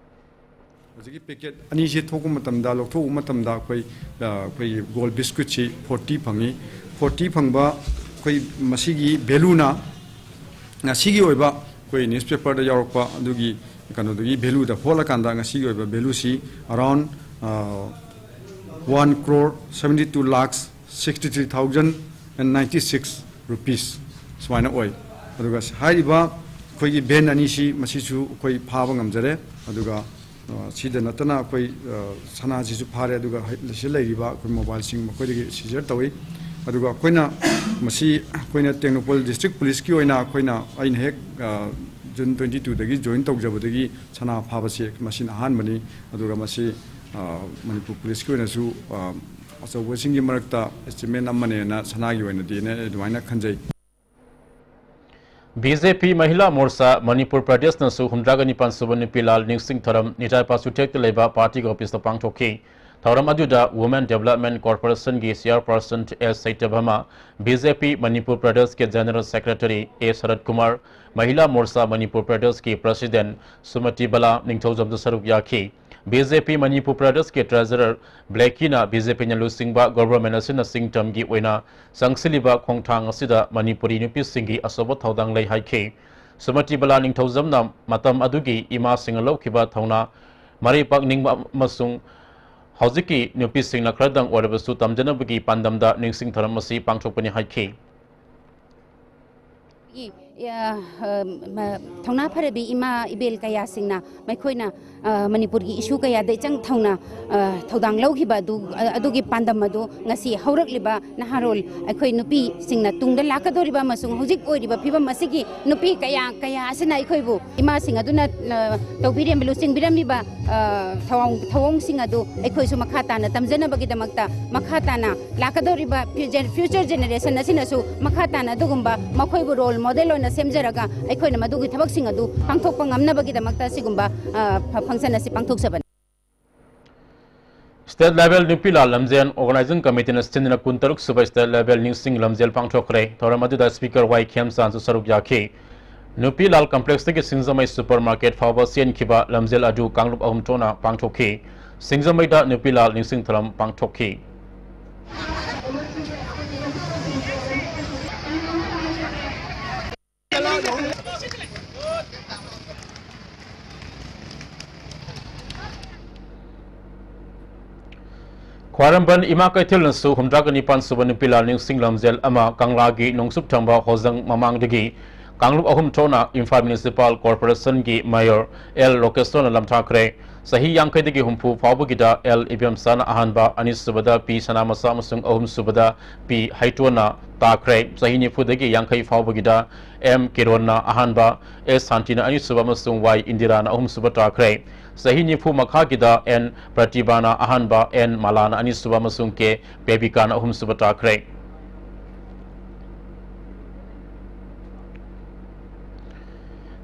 ꯍꯧꯖꯤꯛꯀꯤ ꯄꯦꯀꯦꯠ ꯑꯅꯤꯁꯤ ꯊꯣꯛꯄ ꯃꯇꯝꯗ, ꯂꯧꯊꯣꯛꯄ ꯃꯇꯝꯗ ꯑꯩꯈꯣꯏ, ꯑ, ꯑꯩꯈꯣꯏꯒꯤ ꯒꯣꯜ ꯕꯤꯁꯀ꯭ꯋꯤꯠꯁꯤ ꯐꯣꯔꯇꯤ ꯐꯪꯉꯤ꯫ ꯐꯣꯔꯇꯤ ꯐꯪꯕ ꯑꯩꯈꯣꯏ ꯃꯁꯤꯒꯤ ꯚꯦꯂꯨꯅ ꯉꯁꯤꯒꯤ ꯑꯣꯏꯕ ꯑꯩꯈꯣꯏ ꯅ꯭ꯌꯨꯁꯄꯦꯄꯔꯗ ꯌꯥꯎꯔꯛꯄ ꯑꯗꯨꯒꯤ ꯀꯩꯅꯣꯗꯨꯒꯤ ꯚꯦꯂꯨꯗ ꯍꯣꯠꯂꯀꯥꯟꯗ ꯉꯁꯤꯒꯤ ꯑꯣꯏꯕ ꯚꯦꯂꯨꯁꯤ around, ꯑ, one crore seventy two lakhs sixty three thousand and ninety six rupees ꯁꯨꯃꯥꯏꯅ ꯑꯣꯏ꯫ ꯑꯗꯨꯒ ꯍꯥꯏꯔꯤꯕ ꯑꯩꯈꯣꯏꯒꯤ ꯚꯦꯟ ꯑꯅꯤꯁꯤ ꯃꯁꯤꯁꯨ ꯑꯩꯈꯣꯏ ꯐꯥꯕ ꯉꯝꯖꯔꯦ꯫ ꯑꯗꯨꯒ, ꯑ, ꯁꯤꯗ ꯅꯠꯇꯅ ꯑꯩꯈꯣꯏ, ꯑ, ꯁꯅꯥꯁꯤꯁꯨ ꯐꯥꯔꯦ꯫ ꯑꯗꯨꯒ ꯍ-, ꯁꯤꯗ ꯂꯩꯔꯤꯕ ꯑꯩꯈꯣꯏ ꯃꯣꯕꯥꯏꯜꯁꯤꯡ ꯃꯈꯣꯏꯗꯒꯤ ꯁꯤꯖꯔ ꯇꯧꯏ꯫ ꯑꯗꯨꯒ ꯑꯩꯈꯣꯏꯅ ꯃꯁꯤ ꯑꯩꯈꯣꯏꯅ ꯇꯦꯡꯅꯧꯄꯜ ꯗꯤꯁꯇ꯭ꯔꯤꯛ ꯄꯨꯂꯤꯁꯀꯤ ꯑꯣꯏꯅ ꯑꯩꯈꯣꯏꯅ, ꯑꯩꯅ ꯍꯦꯛ, ꯑ, June twenty two ꯗꯒꯤ join ꯇꯧꯖꯕꯗꯒꯤ ꯁꯅꯥ ꯐꯥꯕꯁꯤ ꯃꯁꯤꯅ ꯑꯍꯥꯟꯕꯅꯤ꯫ ꯑꯗꯨꯒ ꯃꯁꯤ, ꯑ, ꯃꯅꯤꯄꯨꯔ ꯄꯨꯂꯤꯁꯀꯤ ꯑꯣꯏꯅꯁꯨ, ꯑ, ꯑꯆꯧꯕꯁꯤꯡꯒꯤ ꯃꯔꯛꯇ achievement ꯑꯃꯅꯦꯅ ꯁꯅꯥꯒꯤ ꯑꯣꯏꯅꯗꯤ ꯑꯩꯅ ꯑꯗꯨꯃꯥꯏꯅ ꯈꯟꯖꯩ꯫ B J P ꯃꯍꯤꯂꯥ ꯃꯣꯔꯆꯥ ꯃꯅꯤꯄꯨꯔ ꯄ꯭ꯔꯗꯦꯁꯅꯁꯨ ꯍꯨꯝꯗ꯭ꯔꯥꯒ ꯅꯤꯄꯥꯟ ꯁꯨꯕ ꯅꯨꯄꯤ ꯂꯥꯜ ꯅꯤꯡꯁꯤꯡ ꯊꯧꯔꯝ ꯅꯤꯇꯥꯏ ꯄꯥꯁꯨꯊꯦꯛꯇ ꯂꯩꯕ ꯄꯥꯔꯇꯤꯒꯤ ꯑꯣꯐꯤꯁꯇ ꯄꯥꯡꯊꯣꯛꯈꯤ꯫ ꯊꯧꯔꯝ ꯑꯗꯨꯗ Women Development Corporationꯒꯤ chairperson S ꯁꯩꯇꯚꯃꯥ, B J P Manipur ꯄ꯭ꯔꯗꯦꯁꯀꯤ general secretary A ꯁꯔꯠ ꯀꯨꯃꯥꯔ, ꯃꯍꯤꯂꯥ ꯃꯣꯔꯆꯥ ꯃꯅꯤꯄꯨꯔ ꯄ꯭ꯔꯗꯦꯁꯀꯤ president ꯁꯨꯃꯇꯤ ꯕꯂꯥ ꯅꯤꯡꯊꯧꯖꯝꯁꯨ ꯁꯔꯨꯛ ꯌꯥꯈꯤ꯫ ꯕꯤ ꯖꯦ ꯄꯤ ꯃꯅꯤꯄꯨꯔ ꯄ꯭ꯔꯗꯦꯁꯀꯤ ꯇ꯭ꯔꯦꯖꯔꯔ ꯕ꯭ꯂꯦꯀꯤꯅ ꯕꯤ ꯖꯦ ꯄꯤꯅ ꯂꯨꯆꯤꯡꯕ ꯒꯣꯚꯔꯟꯃꯦꯟꯠ ꯑꯁꯤꯅ ꯁꯤꯡꯇꯝꯒꯤ ꯑꯣꯏꯅ ꯆꯪꯁꯤꯜꯂꯤꯕ ꯈꯣꯡꯊꯥꯡ ꯑꯁꯤꯗ ꯃꯅꯤꯄꯨꯔꯤ ꯅꯨꯄꯤꯁꯤꯡꯒꯤ ꯑꯆꯧꯕ ꯊꯧꯗꯥꯡ ꯂꯩ ꯍꯥꯏꯈꯤ꯫ ꯁꯨꯃꯇꯤ ꯕꯂꯥ ꯅꯤꯡꯊꯧꯖꯝꯅ ꯃꯇꯝ ꯑꯗꯨꯒꯤ ꯏꯃꯥꯁꯤꯡꯅ ꯂꯧꯈꯤꯕ ꯊꯧꯅꯥ, ꯃꯔꯩ ꯄꯥꯛꯅꯤꯡꯕ ꯑꯃꯁꯨꯡ ꯍꯧꯖꯤꯛꯀꯤ ꯅꯨꯄꯤꯁꯤꯡꯅ ꯈꯔꯗꯪ ꯑꯣꯏꯔꯕꯁꯨ ꯇꯝꯖꯅꯕꯒꯤ ꯄꯥꯟꯗꯝꯗ ꯅꯤꯡꯁꯤꯡ ꯊꯧꯔꯝ ꯑꯁꯤ ꯄꯥꯡꯊꯣꯛꯄꯅꯤ ꯍꯥꯏꯈꯤ꯫ ꯒꯤ, ꯑ, ꯑ, ꯃ-, ꯊꯧꯅꯥ ꯐꯔꯕꯤ ꯏꯃꯥ ꯏꯕꯦꯜ ꯀꯌꯥꯁꯤꯡꯅ ꯃꯈꯣꯏꯅ, ꯑ, ꯃꯅꯤꯄꯨꯔꯒꯤ ꯏꯁꯨ ꯀꯌꯥꯗ ꯏꯆꯪ ꯊꯧꯅ, ꯑ, ꯊꯧꯗꯥꯡ ꯂꯧꯈꯤꯕ ꯑꯗꯨ, ꯑ, ꯑꯗꯨꯒꯤ ꯄꯥꯟꯗꯝ ꯑꯗꯨ ꯉꯁꯤ ꯍꯧꯔꯛꯂꯤꯕ ꯅꯍꯥꯔꯣꯜ ꯑꯩꯈꯣꯏ ꯅꯨꯄꯤꯁꯤꯡꯅ ꯇꯨꯡꯗ ꯂꯥꯛꯀꯗꯧꯔꯤꯕ ꯑꯃꯁꯨꯡ ꯍꯧꯖꯤꯛ ꯑꯣꯏꯔꯤꯕ ꯐꯤꯕꯝ ꯑꯁꯤꯒꯤ ꯅꯨꯄꯤ ꯀꯌꯥ, ꯀꯌꯥ ꯑꯁꯤꯅ ꯑꯩꯈꯣꯏꯕꯨ ꯏꯃꯥꯁꯤꯡ ꯑꯗꯨꯅ, ꯑ, ꯇꯧꯕꯤꯔꯝꯕ, ꯂꯨꯆꯤꯡꯕꯤꯔꯝꯃꯤꯕ, ꯑ, ꯊꯧꯑꯣꯡ-, ꯊꯧꯑꯣꯡꯁꯤꯡ ꯑꯗꯨ ꯑꯩꯈꯣꯏꯁꯨ ꯃꯈꯥ ꯇꯥꯅ ꯇꯝꯖꯅꯕꯒꯤꯗꯃꯛꯇ ꯃꯈꯥ ꯇꯥꯅ ꯂꯥꯛꯀꯗꯧꯔꯤꯕ ꯐ꯭ꯌꯨꯆꯔ, ꯐ꯭ꯌꯨꯆꯔ ꯖꯦꯅꯦꯔꯦꯁꯟ ꯑꯁꯤꯅꯁꯨ ꯃꯈꯥ ꯇꯥꯅ ꯑꯗꯨꯒꯨꯝꯕ ꯃꯈꯣꯏꯕꯨ ꯔꯣꯜ ꯃꯣꯗꯦꯜ ꯑꯣꯏꯅ ꯁꯦꯝꯖꯔꯒ ꯑꯩꯈꯣꯏꯅ ꯃꯗꯨꯒꯤ ꯊꯕꯛꯁꯤꯡ ꯑꯗꯨ ꯄꯥꯡꯊꯣꯛꯄ ꯉꯝꯅꯕꯒꯤꯗꯃꯛꯇ ꯑꯁꯤꯒꯨꯝꯕ, ꯑ, ꯐ-, ꯐꯪꯁꯟ ꯑꯁꯤ ꯄꯥꯡꯊꯣꯛꯆꯕꯅꯤ꯫ ꯁ꯭ꯇꯦꯠ ꯂꯦꯚꯦꯜ ꯅꯨꯄꯤ ꯂꯥꯜ ꯂꯝꯖꯦꯜ ꯑꯣꯔꯒꯅꯥꯏꯖꯤꯡ ꯀꯃꯤꯇꯤꯅ ꯁꯤꯟꯗꯨꯅ ꯀꯨꯟꯇꯔꯨꯛ ꯁꯨꯕ ꯁ꯭ꯇꯦꯠ ꯂꯦꯚꯦꯜ ꯅꯤꯡꯁꯤꯡ ꯂꯝꯖꯦꯜ ꯄꯥꯡꯊꯣꯛꯈ꯭ꯔꯦ꯫ ꯊꯧꯔꯝ ꯑꯗꯨꯗ ꯁ꯭ꯄꯤꯀꯔ ꯋꯥꯏ ꯈꯦꯝꯆꯥꯟꯁꯨ ꯁꯔꯨꯛ ꯌꯥꯈꯤ꯫ ꯅꯨꯄꯤ ꯂꯥꯜ ꯀꯝꯄ꯭ꯂꯦꯛꯁꯇꯒꯤ ꯁꯤꯡꯖꯃꯩ ꯁꯨꯄꯔ ꯃꯥꯔꯀꯦꯠ ꯐꯥꯎꯕ ꯆꯦꯟꯈꯤꯕ ꯂꯝꯖꯦꯜ ꯑꯗꯨ ꯀꯥꯡꯂꯨꯞ ꯑꯍꯨꯝ ꯊꯣꯛꯅ ꯄꯥꯡꯊꯣꯛꯈꯤ꯫ ꯁꯤꯡꯖꯃꯩꯗ ꯅꯨꯄꯤ ꯂꯥꯜ ꯅꯤꯡꯁꯤꯡ ꯊꯧꯔꯝ ꯄꯥꯡꯊꯣꯛꯈꯤ꯫ ꯈ꯭ꯋꯥꯏꯔꯝꯕꯟ ꯏꯃꯥ ꯀꯩꯊꯦꯜꯅꯁꯨ ꯍꯨꯝꯗ꯭ꯔꯥꯒ ꯅꯤꯄꯥꯟ ꯁꯨꯕ ꯅꯨꯄꯤ ꯂꯥꯜ ꯅꯤꯡꯁꯤꯡ ꯂꯝꯖꯦꯜ ꯑꯃ ꯀꯪꯂꯥꯒꯤ ꯅꯣꯡꯆꯨꯞ ꯊꯪꯕ ꯍꯣꯖꯪ ꯃꯃꯥꯡꯗꯒꯤ ꯀꯥꯡꯂꯨꯞ ꯑꯍꯨꯝ ꯊꯣꯛꯅ ꯏꯝꯐꯥꯜ ꯃ꯭ꯌꯨꯅꯤꯁꯤꯄꯥꯜ ꯀꯣꯔꯄꯣꯔꯦꯁꯟꯒꯤ ꯃꯦꯌꯔ ꯑꯦꯜ ꯂꯣꯀꯦꯁꯣꯔꯅ ꯂꯝꯊꯥꯈ꯭ꯔꯦ꯫ ꯆꯍꯤ ꯌꯥꯡꯈꯩꯗꯒꯤ ꯍꯨꯝꯐꯨ ꯐꯥꯎꯕꯒꯤꯗ ꯑꯦꯜ ꯏꯕꯦꯝꯆꯥꯅ ꯑꯍꯥꯟꯕ, ꯑꯅꯤꯁꯨꯕꯗ ꯄꯤ ꯁꯅꯥꯃꯆꯥ ꯑꯃꯁꯨꯡ ꯑꯍꯨꯝꯁꯨꯕꯗ ꯄꯤ ꯍꯩꯇꯣꯟꯅ ꯇꯥꯈ꯭ꯔꯦ꯫ ꯆꯍꯤ ꯅꯤꯐꯨꯗꯒꯤ ꯌꯥꯡꯈꯩ ꯐꯥꯎꯕꯒꯤꯗ ꯑꯦꯝ ꯀꯤꯔꯣꯟꯅ ꯑꯍꯥꯟꯕ, ꯑꯦꯁ ꯁꯥꯟꯇꯤꯅ ꯑꯅꯤꯁꯨꯕ ꯑꯃꯁꯨꯡ ꯋꯥꯏ ꯏꯟꯗꯤꯔꯥꯅ ꯑꯍꯨꯝꯁꯨꯕ ꯇꯥꯈ꯭ꯔꯦ꯫ ꯆꯍꯤ ꯅꯤꯐꯨ ꯃꯈꯥꯒꯤꯗ ꯑꯦꯟ ꯄ꯭ꯔꯇꯤꯚꯥꯅ ꯑꯍꯥꯟꯕ, ꯑꯦꯟ ꯃꯥꯂꯥꯅ ꯑꯅꯤꯁꯨꯕ ꯑꯃꯁꯨꯡ ꯀꯦ ꯕꯦꯕꯤꯀꯥꯅ ꯑꯍꯨꯝꯁꯨꯕ ꯇꯥꯈ꯭ꯔꯦ꯫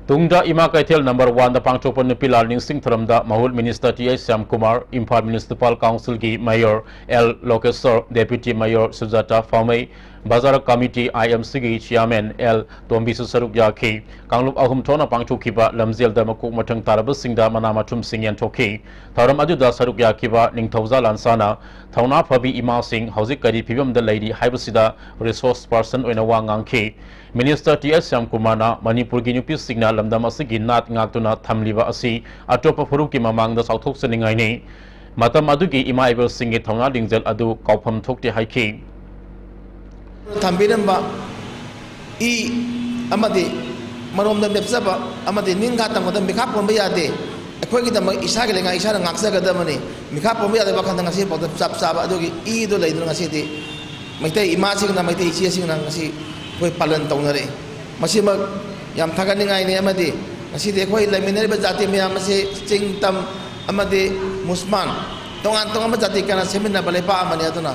ꯇꯨꯡꯗ ꯏꯃꯥ ꯀꯩꯊꯦꯜ ꯅꯝꯕꯔ ꯋꯥꯟꯗ ꯄꯥꯡꯊꯣꯛꯄ ꯅꯨꯄꯤ ꯂꯥꯜ ꯅꯤꯡꯁꯤꯡ ꯊꯧꯔꯝꯗ ꯃꯍꯨꯠ minister T H Shyamkumar, Imphal municipal ꯀꯥꯎꯟꯁꯤꯜꯒꯤ ꯃꯦꯌꯔ ꯑꯦꯜ ꯂꯣꯀꯦꯁꯣꯔ, ꯗꯦꯄ꯭ꯌꯨꯇꯤ ꯃꯦꯌꯔ ꯁꯨꯖꯥꯇꯥ ꯐꯥꯎꯃꯩ, ꯕꯖꯥꯔ ꯀꯃꯤꯇꯤ, ꯑꯥꯏ ꯑꯦꯝ ꯁꯤꯒꯤ ꯆꯤꯌꯥꯔꯃꯦꯟ ꯑꯦꯜ ꯇꯣꯝꯕꯤꯁꯨ ꯁꯔꯨꯛ ꯌꯥꯈꯤ꯫ ꯀꯥꯡꯂꯨꯞ ꯑꯍꯨꯝ ꯊꯣꯛꯅ ꯄꯥꯡꯊꯣꯛꯈꯤꯕ ꯂꯝꯖꯦꯜꯗ ꯃꯀꯣꯛ ꯃꯊꯪ ꯇꯥꯔꯕꯁꯤꯡꯗ ꯃꯅꯥ ꯃꯊꯨꯝꯁꯤꯡ ꯌꯦꯟꯊꯣꯛꯈꯤ꯫ ꯊꯧꯔꯝ ꯑꯗꯨꯗ ꯁꯔꯨꯛ ꯌꯥꯈꯤꯕ ꯅꯤꯡꯊꯧꯖꯥ ꯂꯥꯟꯁꯥꯅ ꯊꯧꯅꯥ ꯐꯕꯤ ꯏꯃꯥꯁꯤꯡ ꯍꯧꯖꯤꯛ ꯀꯔꯤ ꯐꯤꯕꯝꯗ ꯂꯩꯔꯤ ꯍꯥꯏꯕꯁꯤꯗ ꯔꯤꯁꯣꯔꯁ ꯄꯥꯔꯁꯟ ꯑꯣꯏꯅ ꯋꯥ ꯉꯥꯡꯈꯤ꯫ ꯃꯤꯅꯤꯁꯇꯔ ꯇꯤ ꯑꯦꯁ ꯁ꯭ꯌꯥꯝꯀꯨꯃꯥꯔꯅ ꯃꯅꯤꯄꯨꯔꯒꯤ ꯅꯨꯄꯤꯁꯤꯡꯅ ꯂꯝꯗꯝ ꯑꯁꯤꯒꯤ ꯅꯥꯠ ꯉꯥꯛꯇꯨꯅ ꯊꯝꯂꯤꯕ ꯑꯁꯤ ꯑꯇꯣꯞꯄ ꯐꯨꯔꯨꯞꯀꯤ ꯃꯃꯥꯡꯗ ꯆꯥꯎꯊꯣꯛꯆꯅꯤꯡꯉꯥꯏꯅꯤ꯫ ꯃꯇꯝ ꯑꯗꯨꯒꯤ ꯏꯃꯥ ꯏꯕꯦꯜꯁꯤꯡꯒꯤ ꯊꯧꯅꯥ ꯂꯤꯡꯖꯦꯜ ꯑꯗꯨ ꯀꯥꯎꯐꯝ ꯊꯣꯛꯇꯦ ꯍꯥꯏꯈꯤ꯫ ꯊꯝꯕꯤꯔꯝꯕ ꯏ ꯑꯃꯗꯤ ꯃꯔꯣꯝꯗ ꯂꯦꯞꯆꯕ ꯑꯃꯗꯤ ꯅꯤꯡꯈꯥ ꯇꯝꯕꯗ ꯃꯤꯈꯥ ꯄꯣꯟꯕ ꯌꯥꯗꯦ꯫ ꯑꯩꯈꯣꯏꯒꯤꯗꯃꯛ ꯏꯁꯥꯒꯤ ꯂꯩꯉꯥꯛ ꯏꯁꯥꯅ ꯉꯥꯛꯆꯒꯗꯕꯅꯤ꯫ ꯃꯤꯈꯥ ꯄꯣꯟꯕ ꯌꯥꯗꯕ ꯋꯥꯈꯜꯗ ꯉꯁꯤ ꯐꯥꯎꯗ ꯆꯞ ꯆꯥꯕ ꯑꯗꯨꯒꯤ ꯏꯗꯨ ꯂꯩꯗꯨꯅ ꯉꯁꯤꯗꯤ ꯃꯩꯇꯩ ꯏꯃꯥꯁꯤꯡꯅ, ꯃꯩꯇꯩ ꯏꯆꯦꯁꯤꯡꯅ ꯉꯁꯤ ꯑꯩꯈꯣꯏ ꯄꯥꯂꯟ ꯇꯧꯅꯔꯛꯏ꯫ ꯃꯁꯤꯃꯛ ꯌꯥꯝ ꯊꯥꯒꯠꯅꯤꯡꯉꯥꯏꯅꯤ꯫ ꯑꯃꯗꯤ ꯉꯁꯤꯗꯤ ꯑꯩꯈꯣꯏ ꯂꯩꯃꯤꯟꯅꯔꯤꯕ ꯖꯥꯇꯤ ꯃꯌꯥꯝ ꯑꯁꯤ ꯆꯤꯡ, ꯇꯝ ꯑꯃꯗꯤ ꯃꯨꯁꯃꯥꯟ, ꯇꯣꯉꯥꯟ ꯇꯣꯉꯥꯟꯕ ꯖꯥꯇꯤ ꯀꯌꯥꯅ ꯁꯦꯝꯃꯤꯟꯅꯕ ꯂꯩꯄꯥꯛ ꯑꯃꯅꯤ꯫ ꯑꯗꯨꯅ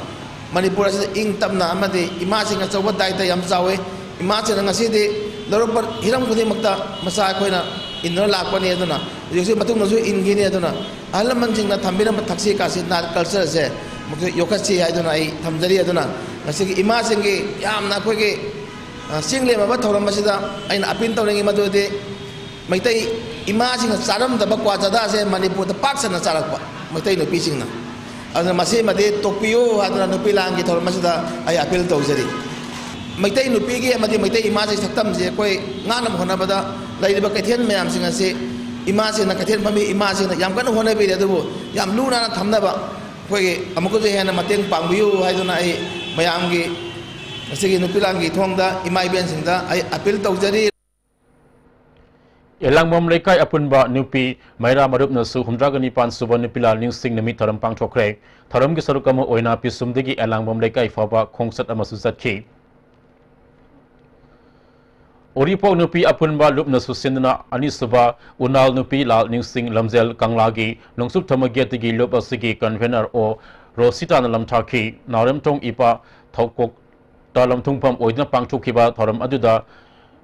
ꯃꯅꯤꯄꯨꯔ ꯑꯁꯤꯗ ꯏꯪ ꯇꯞꯅ ꯑꯃꯗꯤ ꯏꯃꯥꯁꯤꯡ ꯑꯆꯧꯕ ꯗꯥꯏꯇ ꯌꯥꯝ ꯆꯥꯎꯏ꯫ ꯏꯃꯥꯁꯤꯡꯅ ꯉꯁꯤꯗꯤ ꯂꯧꯔꯛꯄ ꯍꯤꯔꯝ ꯈꯨꯗꯤꯡꯃꯛꯇ ꯃꯆꯥ ꯑꯩꯈꯣꯏꯅ ꯏꯟꯗꯨꯅ ꯂꯥꯛꯄꯅꯤ꯫ ꯑꯗꯨꯅ ꯍꯧꯖꯤꯛ ꯍꯧꯖꯤꯛ ꯃꯇꯨꯡꯗꯁꯨ ꯏꯟꯈꯤꯅꯤ꯫ ꯑꯗꯨꯅ ꯑꯍꯜ ꯂꯃꯟꯁꯤꯡꯅ ꯊꯝꯕꯤꯔꯝꯕ ꯊꯛꯁꯤ ꯈꯥꯁꯤ ꯅꯥꯠ ꯀꯜꯆꯔꯁꯦ ꯃꯈꯣꯏ ꯌꯣꯛꯈꯠꯁꯤ ꯍꯥꯏꯗꯨꯅ ꯑꯩ ꯊꯝꯖꯔꯤ꯫ ꯑꯗꯨꯅ ꯉꯁꯤꯒꯤ ꯏꯃꯥꯁꯤꯡꯒꯤ ꯌꯥꯝꯅ ꯑꯩꯈꯣꯏꯒꯤ, ꯑ, ꯆꯤꯡ ꯂꯦꯝꯃꯕ ꯊꯧꯔꯝ ꯑꯁꯤꯗ ꯑꯩꯅ ꯑꯄꯤꯜ ꯇꯧꯅꯤꯡꯉꯤ ꯃꯗꯨꯗꯤ ꯃꯩꯇꯩ ꯏꯃꯥꯁꯤꯡꯅ ꯆꯥꯔꯝꯗꯕ ꯀ꯭ꯋꯥ ꯆꯥꯗꯥꯁꯦ ꯃꯅꯤꯄꯨꯔꯗ ꯄꯥꯛ ꯁꯟꯅ ꯆꯥꯔꯛꯄ ꯃꯩꯇꯩ ꯅꯨꯄꯤꯁꯤꯡꯅ꯫ ꯑꯗꯨꯅ ꯃꯁꯤꯃꯗꯤ ꯇꯣꯛꯄꯤꯌꯨ ꯍꯥꯏꯗꯨꯅ ꯅꯨꯄꯤ ꯂꯥꯟꯒꯤ ꯊꯧꯔꯝ ꯑꯁꯤꯗ ꯑꯩ ꯑꯄꯤꯜ ꯇꯧꯖꯔꯤ꯫ ꯃꯩꯇꯩ ꯅꯨꯄꯤꯒꯤ ꯑꯃꯗꯤ ꯃꯩꯇꯩ ꯏꯃꯥꯁꯤꯡꯒꯤ ꯁꯛꯇꯝꯁꯦ ꯑꯩꯈꯣꯏ ꯉꯥꯛꯅꯕ ꯍꯣꯠꯅꯕꯗ ꯂꯩꯔꯤꯕ ꯀꯩꯊꯦꯜ ꯃꯌꯥꯝꯁꯤꯡ ꯑꯁꯤ ꯏꯃꯥꯁꯤꯡꯅ, ꯀꯩꯊꯦꯜ ꯐꯝꯃꯤ ꯏꯃꯥꯁꯤꯡꯅ ꯌꯥꯝ ꯀꯟꯅ ꯍꯣꯠꯅꯕꯤꯔꯤ꯫ ꯑꯗꯨꯕꯨ ꯌꯥꯝ ꯂꯨ ꯅꯥꯟꯅ ꯊꯝꯅꯕ ꯑꯩꯈꯣꯏꯒꯤ ꯑꯃꯨꯛꯀꯁꯨ ꯍꯦꯟꯅ ꯃꯇꯦꯡ ꯄꯥꯡꯕꯤꯌꯨ ꯍꯥꯏꯗꯨꯅ ꯑꯩ ꯃꯌꯥꯝꯒꯤ ꯉꯁꯤꯒꯤ ꯅꯨꯄꯤ ꯂꯥꯟꯒꯤ ꯊꯣꯡꯗ ꯏꯃꯥ ꯏꯕꯦꯟꯁꯤꯡꯗ ꯑꯩ ꯑꯄꯤꯜ ꯇꯧꯖꯔꯤ꯫ ꯑꯦꯂꯥꯡꯕꯝ ꯂꯩꯀꯥꯏ ꯑꯄꯨꯟꯕ ꯅꯨꯄꯤ ꯃꯩꯔꯥ ꯃꯔꯨꯞꯅꯁꯨ ꯍꯨꯝꯗ꯭ꯔꯥꯒ ꯅꯤꯄꯥꯟ ꯁꯨꯕ ꯅꯨꯄꯤ ꯂꯥꯜ ꯅꯤꯡꯁꯤꯡ ꯅꯨꯃꯤꯠ ꯊꯧꯔꯝ ꯄꯥꯡꯊꯣꯛꯈ꯭ꯔꯦ꯫ ꯊꯧꯔꯝꯒꯤ ꯁꯔꯨꯛ ꯑꯃ ꯑꯣꯏꯅ ꯄꯤꯁꯨꯝꯗꯒꯤ ꯑꯦꯂꯥꯡꯕꯝ ꯂꯩꯀꯥꯏ ꯐꯥꯎꯕ ꯈꯣꯡꯆꯠ ꯑꯃꯁꯨ ꯆꯠꯈꯤ꯫ ꯎꯔꯤꯄꯣꯛ ꯅꯨꯄꯤ ꯑꯄꯨꯟꯕ ꯂꯨꯞꯅꯁꯨ ꯁꯤꯟꯗꯨꯅ ꯑꯅꯤꯁꯨꯕ ꯎꯅꯥꯜ ꯅꯨꯄꯤ ꯂꯥꯜ ꯅꯤꯡꯁꯤꯡ ꯂꯝꯖꯦꯜ ꯀꯪꯂꯥꯒꯤ ꯅꯣꯡꯆꯨꯞ ꯊꯪꯕ ꯒꯦꯠꯇꯒꯤ ꯂꯨꯞ ꯑꯁꯤꯒꯤ ꯀꯟꯚꯦꯅꯔ ꯑꯣ ꯔꯣꯁꯤꯇꯥꯅ ꯂꯝꯊꯥꯈꯤ꯫ ꯅꯥꯎꯔꯦꯝꯊꯣꯡ ꯏꯄꯥ ꯊꯧꯀꯣꯛ ꯇ ꯂꯝꯊꯨꯡꯐꯝ ꯑꯣꯏꯗꯨꯅ ꯄꯥꯡꯊꯣꯛꯈꯤꯕ ꯊꯧꯔꯝ ꯑꯗꯨꯗ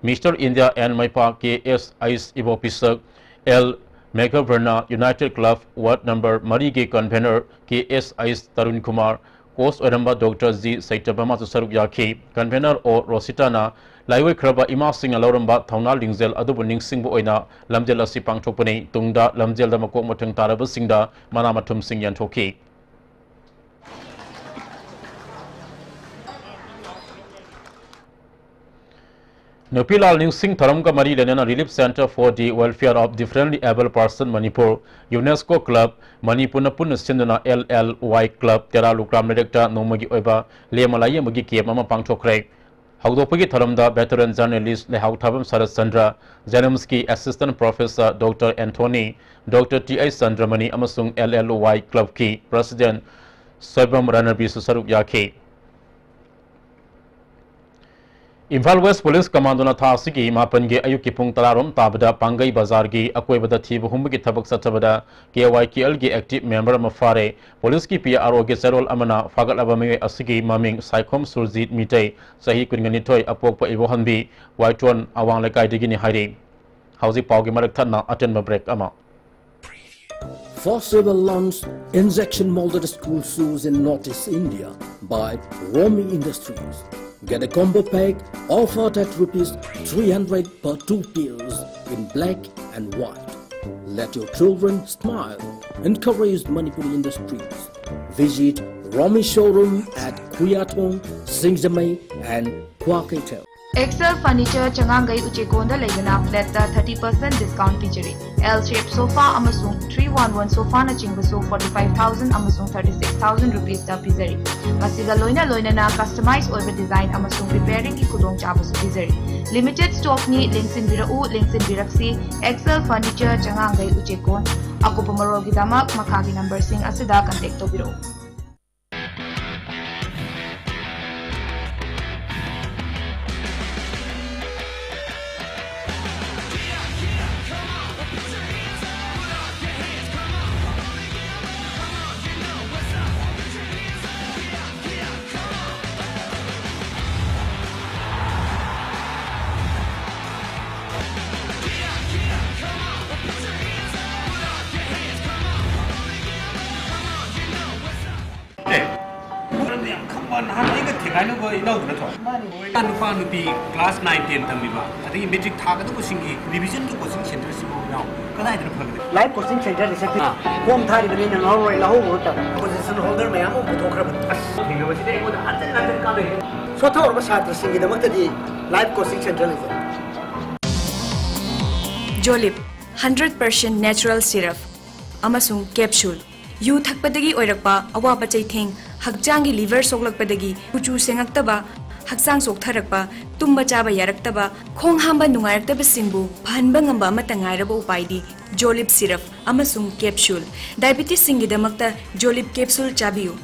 Mister India and ꯃꯩꯄꯥ ꯀꯦ ꯑꯦꯁ ꯑꯩꯁ ꯏꯕꯣꯄꯤꯁꯛ, ꯑꯦꯜ ꯃꯦꯘꯕꯔꯅ, United Club Ward Number ꯃꯔꯤꯒꯤ convener K S H Tarun Kumar, coach ꯑꯣꯏꯔꯝꯕ ꯗꯣꯛꯇꯔ ꯖꯤ ꯁꯩꯇꯕꯃꯥꯁꯨ ꯁꯔꯨꯛ ꯌꯥꯈꯤ꯫ Convener ꯑꯣ ꯔꯣꯁꯤꯇꯥꯅ ꯂꯥꯏꯑꯣꯏꯈ꯭ꯔꯕ ꯏꯃꯥꯁꯤꯡꯅ ꯂꯧꯔꯝꯕ ꯊꯧꯅꯥ ꯂꯤꯡꯖꯦꯜ ꯑꯗꯨꯕꯨ ꯅꯤꯡꯁꯤꯡꯕ ꯑꯣꯏꯅ ꯂꯝꯖꯦꯜ ꯑꯁꯤ ꯄꯥꯡꯊꯣꯛꯄꯅꯤ꯫ ꯇꯨꯡꯗ ꯂꯝꯖꯦꯜꯗ ꯃꯀꯣꯛ ꯃꯊꯪ ꯇꯥꯔꯕꯁꯤꯡꯗ ꯃꯅꯥ ꯃꯊꯨꯝꯁꯤꯡ ꯌꯦꯟꯊꯣꯛꯈꯤ꯫ ꯅꯨꯄꯤ ꯂꯥꯜ ꯅꯤꯡꯁꯤꯡ ꯊꯧꯔꯝꯒ ꯃꯔꯤ ꯂꯩꯅꯅ Relief Centre for the Welfare of Differently Abled Person Manipur, UNESCO Club ꯃꯅꯤꯄꯨꯔꯅ ꯄꯨꯟꯅ ꯁꯤꯟꯗꯨꯅ ꯑꯦꯜ ꯑꯦꯜ ꯋꯥꯏ ꯀ꯭ꯂꯕ ꯇꯦꯔꯥ ꯂꯨꯀ꯭ꯔꯥꯝ ꯂꯩꯔꯛꯇ ꯅꯣꯡꯃꯒꯤ ꯑꯣꯏꯕ ꯂꯦꯝꯃ ꯂꯥꯏꯌꯦꯡꯕꯒꯤ ꯀꯦꯝꯞ ꯑꯃ ꯄꯥꯡꯊꯣꯛꯈ꯭ꯔꯦ꯫ ꯍꯧꯗꯣꯛꯄꯒꯤ ꯊꯧꯔꯝꯗ veteran journalist ꯂꯩꯍꯥꯎꯊꯥꯕꯝ ꯁꯔꯠ ꯆꯟꯗ꯭ꯔ, JNIMSꯀꯤ assistant professor doctor Anthony, doctor T H Chandramani ꯑꯃꯁꯨꯡ ꯑꯦꯜ ꯑꯦꯜ ꯋꯥꯏ ꯀ꯭ꯂꯕꯀꯤ president ꯁꯣꯏꯕꯝ ꯔꯅꯕꯤꯁꯨ ꯁꯔꯨꯛ ꯌꯥꯈꯤ꯫ ꯏꯝꯐꯥꯜ ꯋꯦꯁ ꯄꯨꯂꯤꯁ ꯀꯃꯥꯟꯗꯣꯅ ꯊꯥ ꯑꯁꯤꯒꯤ ꯃꯥꯄꯟꯒꯤ ꯑꯌꯨꯛꯀꯤ ꯄꯨꯡ ꯇꯔꯥꯔꯣꯝ ꯇꯥꯕꯗ ꯄꯥꯡꯒꯩ ꯕꯖꯥꯔꯒꯤ ꯑꯀꯣꯏꯕꯗ ꯊꯤꯕ ꯍꯨꯝꯕꯒꯤ ꯊꯕꯛ ꯆꯠꯊꯕꯗ ꯀꯦ ꯋꯥꯏ ꯀꯦ ꯑꯦꯜꯒꯤ active member ꯑꯃ ꯐꯥꯔꯦ꯫ ꯄꯨꯂꯤꯁꯀꯤ ꯄꯤ ꯑꯥꯔ ꯑꯣꯒꯤ ꯆꯦꯔꯣꯜ ꯑꯃꯅ ꯐꯥꯒꯠꯂꯕ ꯃꯤꯑꯣꯏ ꯑꯁꯤꯒꯤ ꯃꯃꯤꯡ ꯁꯥꯏꯈꯣꯝ ꯁꯨꯔꯖꯤꯠ ꯃꯤꯇꯩ, ꯆꯍꯤ ꯀꯨꯟꯒ ꯅꯤꯊꯣꯏ, ꯑꯄꯣꯛꯄ ꯏꯕꯣꯍꯟꯕꯤ, ꯋꯥꯏꯇꯣꯟ ꯑꯋꯥꯡ ꯂꯩꯀꯥꯏꯗꯒꯤꯅꯤ ꯍꯥꯏꯔꯤ꯫ ꯍꯧꯖꯤꯛ ꯄꯥꯎꯒꯤ ꯃꯔꯛ ꯊꯠꯅ ꯑꯇꯦꯟꯕ break ꯑꯃ꯫ First ever launch injection molded school shoes in Northeast India by Romi Industries. Get a combo pack offered at rupees three hundred per two pairs in black and white. Let your children smile. Encourage Manipuri industries. Visit Romi showroom at Kuyatong, Singjamei and Kwaketel. Excel Furniture ꯆꯉꯥꯡꯒꯩ ꯎꯆꯦꯀꯣꯟꯗ ꯂꯩꯕꯅ flat ꯇ thirty percent discount ꯄꯤꯖꯔꯤ꯫ L shape sofa ꯑꯃꯁꯨꯡ three one one sofa ꯅꯆꯤꯡꯕꯁꯨ forty five thousand ꯑꯃꯁꯨꯡ thirty six thousand rupees ꯇ ꯄꯤꯖꯔꯤ꯫ ꯃꯁꯤꯒ ꯂꯣꯏꯅ ꯂꯣꯏꯅꯅ customize ꯑꯣꯏꯕ design ꯑꯃꯁꯨꯡ repairing ꯒꯤ ꯈꯨꯗꯣꯡꯆꯥꯕꯁꯨ ꯄꯤꯖꯔꯤ꯫ Limited stock ꯅꯤ, ꯂꯦꯡꯁꯤꯟꯕꯤꯔꯛꯎ, ꯂꯦꯡꯁꯤꯟꯕꯤꯔꯛꯁꯤ꯫ Excel Furniture ꯆꯉꯥꯡꯒꯩ ꯎꯆꯦꯀꯣꯟ꯫ ꯑꯀꯨꯞꯄ ꯃꯔꯣꯜꯒꯤꯗꯃꯛ ꯃꯈꯥꯒꯤ number ꯁꯤꯡ ꯑꯁꯤꯗ contact ꯇꯧꯕꯤꯔꯛꯎ꯫ ꯑꯅꯧꯕ ꯏꯅꯥꯎꯗꯨ ꯅꯠꯇ꯭ꯔꯣ? ꯃꯥꯅꯤ꯫ ꯅꯨꯄꯥ ꯅꯨꯄꯤ class nine ten ꯇꯝꯃꯤꯕ, ꯑꯗꯒꯤ matric ꯊꯥꯒꯗꯧꯕꯁꯤꯡꯒꯤ revision ꯒꯤ coaching centre ꯁꯤꯕꯨ ꯏꯅꯥꯎ ꯀꯗꯥꯏꯗꯅ ꯐꯒꯅꯤ? Live coaching centre ꯁꯦ ꯑꯥ꯫ Form ꯊꯥꯔꯤꯕꯅꯤꯅ ꯉꯥꯎꯔꯣꯏ, ꯂꯧꯍꯧꯕ ꯃꯇꯝ position holder ꯃꯌꯥꯝ ꯑꯃ ꯄꯨꯊꯣꯛꯈ꯭ꯔꯕꯅꯤ꯫ ꯑꯁ, ꯊꯦꯡꯅꯕꯁꯤꯗꯤ ꯑꯩꯉꯣꯟꯗ ꯍꯟꯖꯤꯟ ꯍꯟꯖꯤꯟ ꯀꯥꯟꯅꯩ꯫ ꯁꯣꯠꯊꯍꯧꯔꯕ ꯁꯥꯇ꯭ꯔꯁꯤꯡꯒꯤꯗꯃꯛꯇꯗꯤ live coaching centre ꯂꯩꯖꯩ꯫ Jolib, hundred percent natural syrup ꯑꯃꯁꯨꯡ capsule꯫ ꯌꯨ ꯊꯛꯄꯗꯒꯤ ꯑꯣꯏꯔꯛꯄ ꯑꯋꯥꯕ ꯆꯩꯊꯦꯡ, ꯍꯛꯆꯥꯡꯒꯤ liver ꯁꯣꯛꯂꯛꯄꯗꯒꯤ ꯀꯨꯆꯨ ꯁꯦꯡꯉꯛꯇꯕ, ꯍꯛꯆꯥꯡ ꯆꯣꯛꯊꯔꯛꯄ, ꯇꯨꯝꯕ ꯆꯥꯕ ꯌꯥꯔꯛꯇꯕ, ꯈꯣꯡ ꯍꯥꯝꯕ ꯅꯨꯡꯉꯥꯏꯔꯛꯇꯕꯁꯤꯡꯕꯨ ꯐꯍꯟꯕ ꯉꯝꯕ ꯑꯃꯠꯇ ꯉꯥꯏꯔꯕ ꯎꯄꯥꯏꯗꯤ Jolib syrup ꯑꯃꯁꯨꯡ capsule꯫ Diabetes ꯁꯤꯡꯒꯤꯗꯃꯛꯇ Jolib capsule ꯆꯥꯕꯤꯌꯨ꯫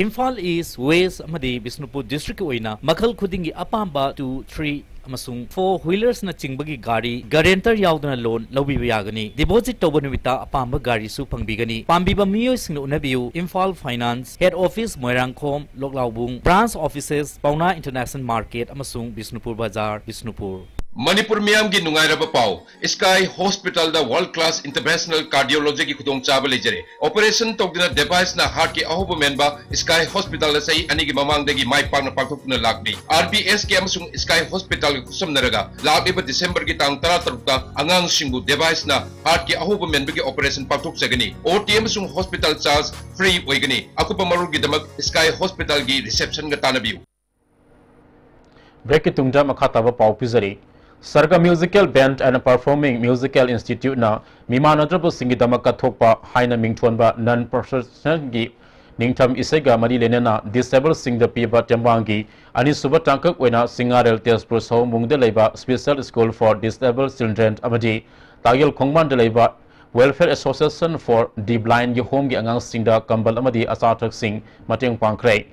ꯏꯝꯐꯥꯜ ꯏꯁ꯭ꯠ, ꯋꯦꯁ꯭ꯠ ꯑꯃꯗꯤ ꯕꯤꯁꯅꯨꯄꯨꯔ district ꯀꯤ ꯑꯣꯏꯅ ꯃꯈꯜ ꯈꯨꯗꯤꯡꯒꯤ ꯑꯄꯥꯝꯕ two, three ꯑꯃꯁꯨꯡ four wheelers ꯅꯆꯤꯡꯕꯒꯤ ꯒꯥꯔꯤ guarantor ꯌꯥꯎꯗꯅ loan ꯂꯧꯕꯤꯕ ꯌꯥꯒꯅꯤ꯫ Deposit ꯇꯧꯕ ꯅꯨꯃꯤꯠꯇ ꯑꯄꯥꯝꯕ ꯒꯥꯔꯤꯁꯨ ꯐꯪꯕꯤꯒꯅꯤ꯫ ꯄꯥꯝꯕꯤꯕ ꯃꯤꯑꯣꯏꯁꯤꯡꯅ ꯎꯅꯕꯤꯌꯨ, Imphal Finance, Head Office, Moirangkhom, ꯂꯣꯛꯂꯥꯎꯕꯨꯡ, branch offices, ꯄꯥꯎꯅꯥ International Market ꯑꯃꯁꯨꯡ ꯕꯤꯁꯅꯨꯄꯨꯔ ꯕꯖꯥꯔ, ꯕꯤꯁꯅꯨꯄꯨꯔ꯫ ꯃꯅꯤꯄꯨꯔ ꯃꯤꯌꯥꯝꯒꯤ ꯅꯨꯡꯉꯥꯏꯔꯕ ꯄꯥꯎ, Sky Hospital ꯗ world class international cardiology ꯒꯤ ꯈꯨꯗꯣꯡꯆꯥꯕ ꯂꯩꯖꯔꯦ꯫ Operation ꯇꯧꯗꯨꯅ device ꯅ heart ꯀꯤ ꯑꯍꯧꯕ ꯃꯦꯟꯕ Sky Hospital ꯗ ꯆꯍꯤ ꯑꯅꯤꯒꯤ ꯃꯃꯥꯡꯗꯒꯤ ꯃꯥꯏ ꯄꯥꯛꯅ ꯄꯥꯡꯊꯣꯛꯇꯨꯅ ꯂꯥꯛꯂꯤ꯫ R B S K ꯑꯃꯁꯨꯡ Sky Hospital ꯒ ꯈꯨꯠꯁꯝꯅꯔꯒ ꯂꯥꯛꯂꯤꯕ December ꯒꯤ ꯇꯥꯡ ꯇꯔꯥꯇꯔꯨꯛꯇ ꯑꯉꯥꯡꯁꯤꯡꯕꯨ device ꯅ heart ꯀꯤ ꯑꯍꯧꯕ ꯃꯦꯟꯕꯒꯤ operation ꯄꯥꯡꯊꯣꯛꯆꯒꯅꯤ꯫ O T ꯑꯃꯁꯨꯡ hospital charge free ꯑꯣꯏꯒꯅꯤ꯫ ꯑꯀꯨꯞꯄ ꯃꯔꯣꯜꯒꯤꯗꯃꯛ Sky Hospital ꯒꯤ reception ꯒ ꯇꯥꯟꯅꯕꯤꯌꯨ꯫ Break ꯀꯤ ꯇꯨꯡꯗ ꯃꯈꯥ ꯇꯥꯕ ꯄꯥꯎ ꯄꯤꯖꯔꯤ꯫ Sargam Musical Band and Performing Musical Institute ꯅ ꯃꯤꯃꯥꯟꯅꯗ꯭ꯔꯕꯁꯤꯡꯒꯤꯗꯃꯛ ꯀꯠꯊꯣꯛꯄ ꯍꯥꯏꯅ ꯃꯤꯡꯊꯣꯟꯕ non professional ꯒꯤ ꯅꯤꯡꯊꯝ ꯏꯁꯩꯒ ꯃꯔꯤ ꯂꯩꯅꯅ disable ꯁꯤꯡꯗ ꯄꯤꯕ ꯇꯦꯡꯕꯥꯡꯒꯤ ꯑꯅꯤꯁꯨꯕ ꯇꯥꯡꯀꯛ ꯑꯣꯏꯅ ꯁꯤꯡꯉꯥꯔꯦꯜ ꯇꯦꯖꯄꯨꯔ ꯁꯑꯣꯝꯕꯨꯡꯗ ꯂꯩꯕ Special School for Disabled Children ꯑꯃꯗꯤ ꯇꯥꯒꯦꯜ ꯈꯣꯡꯕꯥꯟꯗ ꯂꯩꯕ Welfare Association for the Blind ꯒꯤ home ꯒꯤ ꯑꯉꯥꯡꯁꯤꯡꯗ ꯀꯝꯕꯜ ꯑꯃꯗꯤ ꯑꯆꯥ ꯑꯊꯛꯁꯤꯡ ꯃꯇꯦꯡ ꯄꯥꯡꯈ꯭ꯔꯦ꯫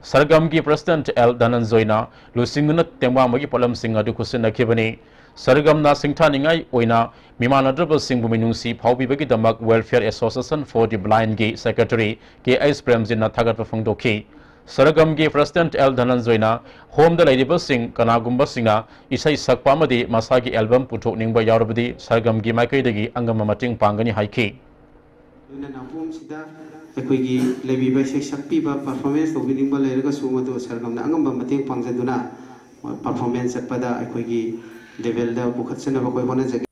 ꯁꯔꯒꯝꯒꯤ President ꯑꯦꯜ ꯙꯅꯟꯖꯣꯏꯅ ꯂꯨꯆꯤꯡꯗꯨꯅ ꯇꯦꯡꯕꯥꯡꯕꯒꯤ ꯄꯣꯠꯂꯝꯁꯤꯡ ꯑꯗꯨ ꯈꯨꯠꯁꯤꯟꯅꯈꯤꯕꯅꯤ꯫ ꯁꯔꯒꯝꯅ ꯁꯤꯡꯊꯥꯅꯤꯡꯉꯥꯏ ꯑꯣꯏꯅ ꯃꯤꯃꯥꯟꯅꯗ꯭ꯔꯕꯁꯤꯡꯕꯨ ꯃꯤꯅꯨꯡꯁꯤ ꯐꯥꯎꯕꯤꯕꯒꯤꯗꯃꯛ Welfare Association for the Blind ꯒꯤ Secretary ꯀꯦ ꯑꯩꯆ ꯄ꯭ꯔꯦꯝꯖꯤꯠꯅ ꯊꯥꯒꯠꯄ ꯐꯣꯡꯗꯣꯛꯈꯤ꯫ ꯁꯔꯒꯝꯒꯤ President ꯑꯦꯜ ꯙꯅꯟꯖꯣꯏꯅ home ꯗ ꯂꯩꯔꯤꯕꯁꯤꯡ ꯀꯅꯥꯒꯨꯝꯕꯁꯤꯡꯅ ꯏꯁꯩ ꯁꯛꯄ ꯑꯃꯗꯤ ꯃꯁꯥꯒꯤ album ꯄꯨꯊꯣꯛꯅꯤꯡꯕ ꯌꯥꯎꯔꯕꯗꯤ ꯁꯔꯒꯝꯒꯤ ꯃꯥꯏꯀꯩꯗꯒꯤ ꯑꯉꯝꯕ ꯃꯇꯦꯡ ꯄꯥꯡꯒꯅꯤ ꯍꯥꯏꯈꯤ꯫ ꯑꯗꯨꯅ ꯅꯥꯄꯣꯝꯁꯤꯗ ꯑꯩꯈꯣꯏꯒꯤ ꯂꯩꯕꯤꯕ ꯏꯁꯩ ꯁꯛꯄꯤꯕ, ꯄꯔꯐꯣꯔꯃꯦꯟꯁ ꯇꯧꯕꯤꯅꯤꯡꯕ ꯂꯩꯔꯒꯁꯨ ꯃꯗꯨ ꯁꯔꯒꯝꯅ ꯑꯉꯝꯕ ꯃꯇꯦꯡ ꯄꯥꯡꯖꯗꯨꯅ ꯄꯔꯐꯣꯔꯃꯦꯟꯁ ꯆꯠꯄꯗ ꯑꯩꯈꯣꯏꯒꯤ ꯂꯦꯚꯦꯜꯗ ꯄꯨꯈꯠꯆꯅꯕ ꯑꯩꯈꯣꯏ ꯍꯣꯠꯅꯖꯒꯦ꯫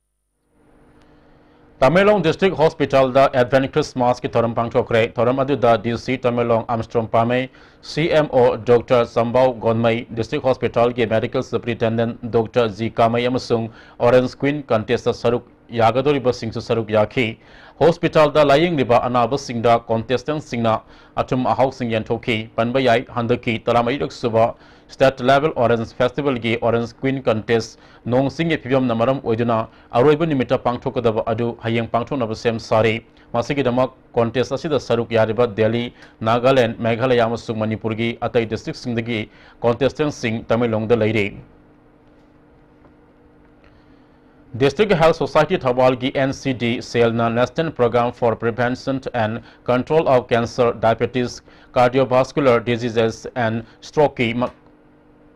ꯇꯃꯦꯡꯂꯣꯡ ꯗꯤꯁꯇ꯭ꯔꯤꯛ ꯍꯣꯁꯄꯤꯇꯥꯜꯗ ꯑꯦꯗꯚꯦꯟ ꯈ꯭ꯔꯤꯁꯃꯥꯁꯀꯤ ꯊꯧꯔꯝ ꯄꯥꯡꯊꯣꯛꯈ꯭ꯔꯦ꯫ ꯊꯧꯔꯝ ꯑꯗꯨꯗ ꯗꯤ ꯁꯤ ꯇꯃꯦꯡꯂꯣꯡ ꯑꯥꯝꯁꯇ꯭ꯔꯣꯡ ꯄꯥꯃꯩ, ꯁꯤ ꯑꯦꯝ ꯑꯣ ꯗꯣꯛꯇꯔ ꯆꯝꯕꯥꯎ ꯒꯣꯟꯃꯩ, ꯗꯤꯁꯇ꯭ꯔꯤꯛ ꯍꯣꯁꯄꯤꯇꯥꯜꯒꯤ ꯃꯦꯗꯤꯀꯦꯜ ꯁꯨꯄꯔꯤꯟꯇꯦꯟꯗꯦꯟꯠ ꯗꯣꯛꯇꯔ ꯖꯤ ꯀꯥꯃꯩ ꯑꯃꯁꯨꯡ ꯑꯣꯔꯦꯟꯖ ꯀ꯭ꯋꯤꯟ ꯀꯟꯇꯦꯁꯇ ꯁꯔꯨꯛ ꯌꯥꯒꯗꯧꯔꯤꯕꯁꯤꯡꯁꯨ ꯁꯔꯨꯛ ꯌꯥꯈꯤ꯫ ꯍꯣꯁꯄꯤꯇꯥꯜꯗ ꯂꯥꯌꯦꯡꯂꯤꯕ ꯑꯅꯥꯕꯁꯤꯡꯗ ꯀꯣꯟꯇꯦꯁꯇꯦꯟꯠꯁꯤꯡꯅ ꯑꯊꯨꯝ ꯑꯍꯥꯎꯁꯤꯡ ꯌꯦꯟꯊꯣꯛꯈꯤ꯫ ꯄꯟꯕ ꯌꯥꯏ, ꯍꯟꯗꯛꯀꯤ ꯇꯔꯥꯃꯔꯤꯔꯛ ꯁꯨꯕ ꯁ꯭ꯇꯦꯠ ꯂꯦꯚꯦꯜ ꯑꯣꯔꯦꯟꯖ ꯐꯦꯁꯇꯤꯚꯦꯜꯒꯤ ꯑꯣꯔꯦꯟꯖ ꯀ꯭ꯋꯤꯟ ꯀꯟꯇꯦꯁ ꯅꯣꯡ ꯆꯤꯡꯒꯤ ꯐꯤꯕꯝꯅ ꯃꯔꯝ ꯑꯣꯏꯗꯨꯅ ꯑꯔꯣꯏꯕ ꯅꯨꯃꯤꯠꯇ ꯄꯥꯡꯊꯣꯛꯀꯗꯕ ꯑꯗꯨ ꯍꯌꯦꯡ ꯄꯥꯡꯊꯣꯛꯅꯕ ꯁꯦꯝ ꯁꯥꯔꯤ꯫ ꯃꯁꯤꯒꯤꯗꯃꯛ ꯀꯣꯟꯇꯦꯁ ꯑꯁꯤꯗ ꯁꯔꯨꯛ ꯌꯥꯔꯤꯕ ꯗꯦꯜꯂꯤ, ꯅꯥꯒꯥꯂꯦꯟꯗ, ꯃꯦꯘꯥꯂꯌꯥ ꯑꯃꯁꯨꯡ ꯃꯅꯤꯄꯨꯔꯒꯤ ꯑꯇꯩ ꯗꯤꯁꯇ꯭ꯔꯤꯛꯁꯤꯡꯗꯒꯤ ꯀꯣꯟꯇꯦꯁꯇꯦꯟꯠꯁꯤꯡ ꯇꯃꯦꯡꯂꯣꯡꯗ ꯂꯩꯔꯤ꯫ District Health Society ꯊꯧꯕꯥꯜꯒꯤ N C D cell ꯅ National Program for Prevention and Control of Cancer, Diabetes, Cardiovascular Diseases and Stroke ꯀꯤ ꯃ-,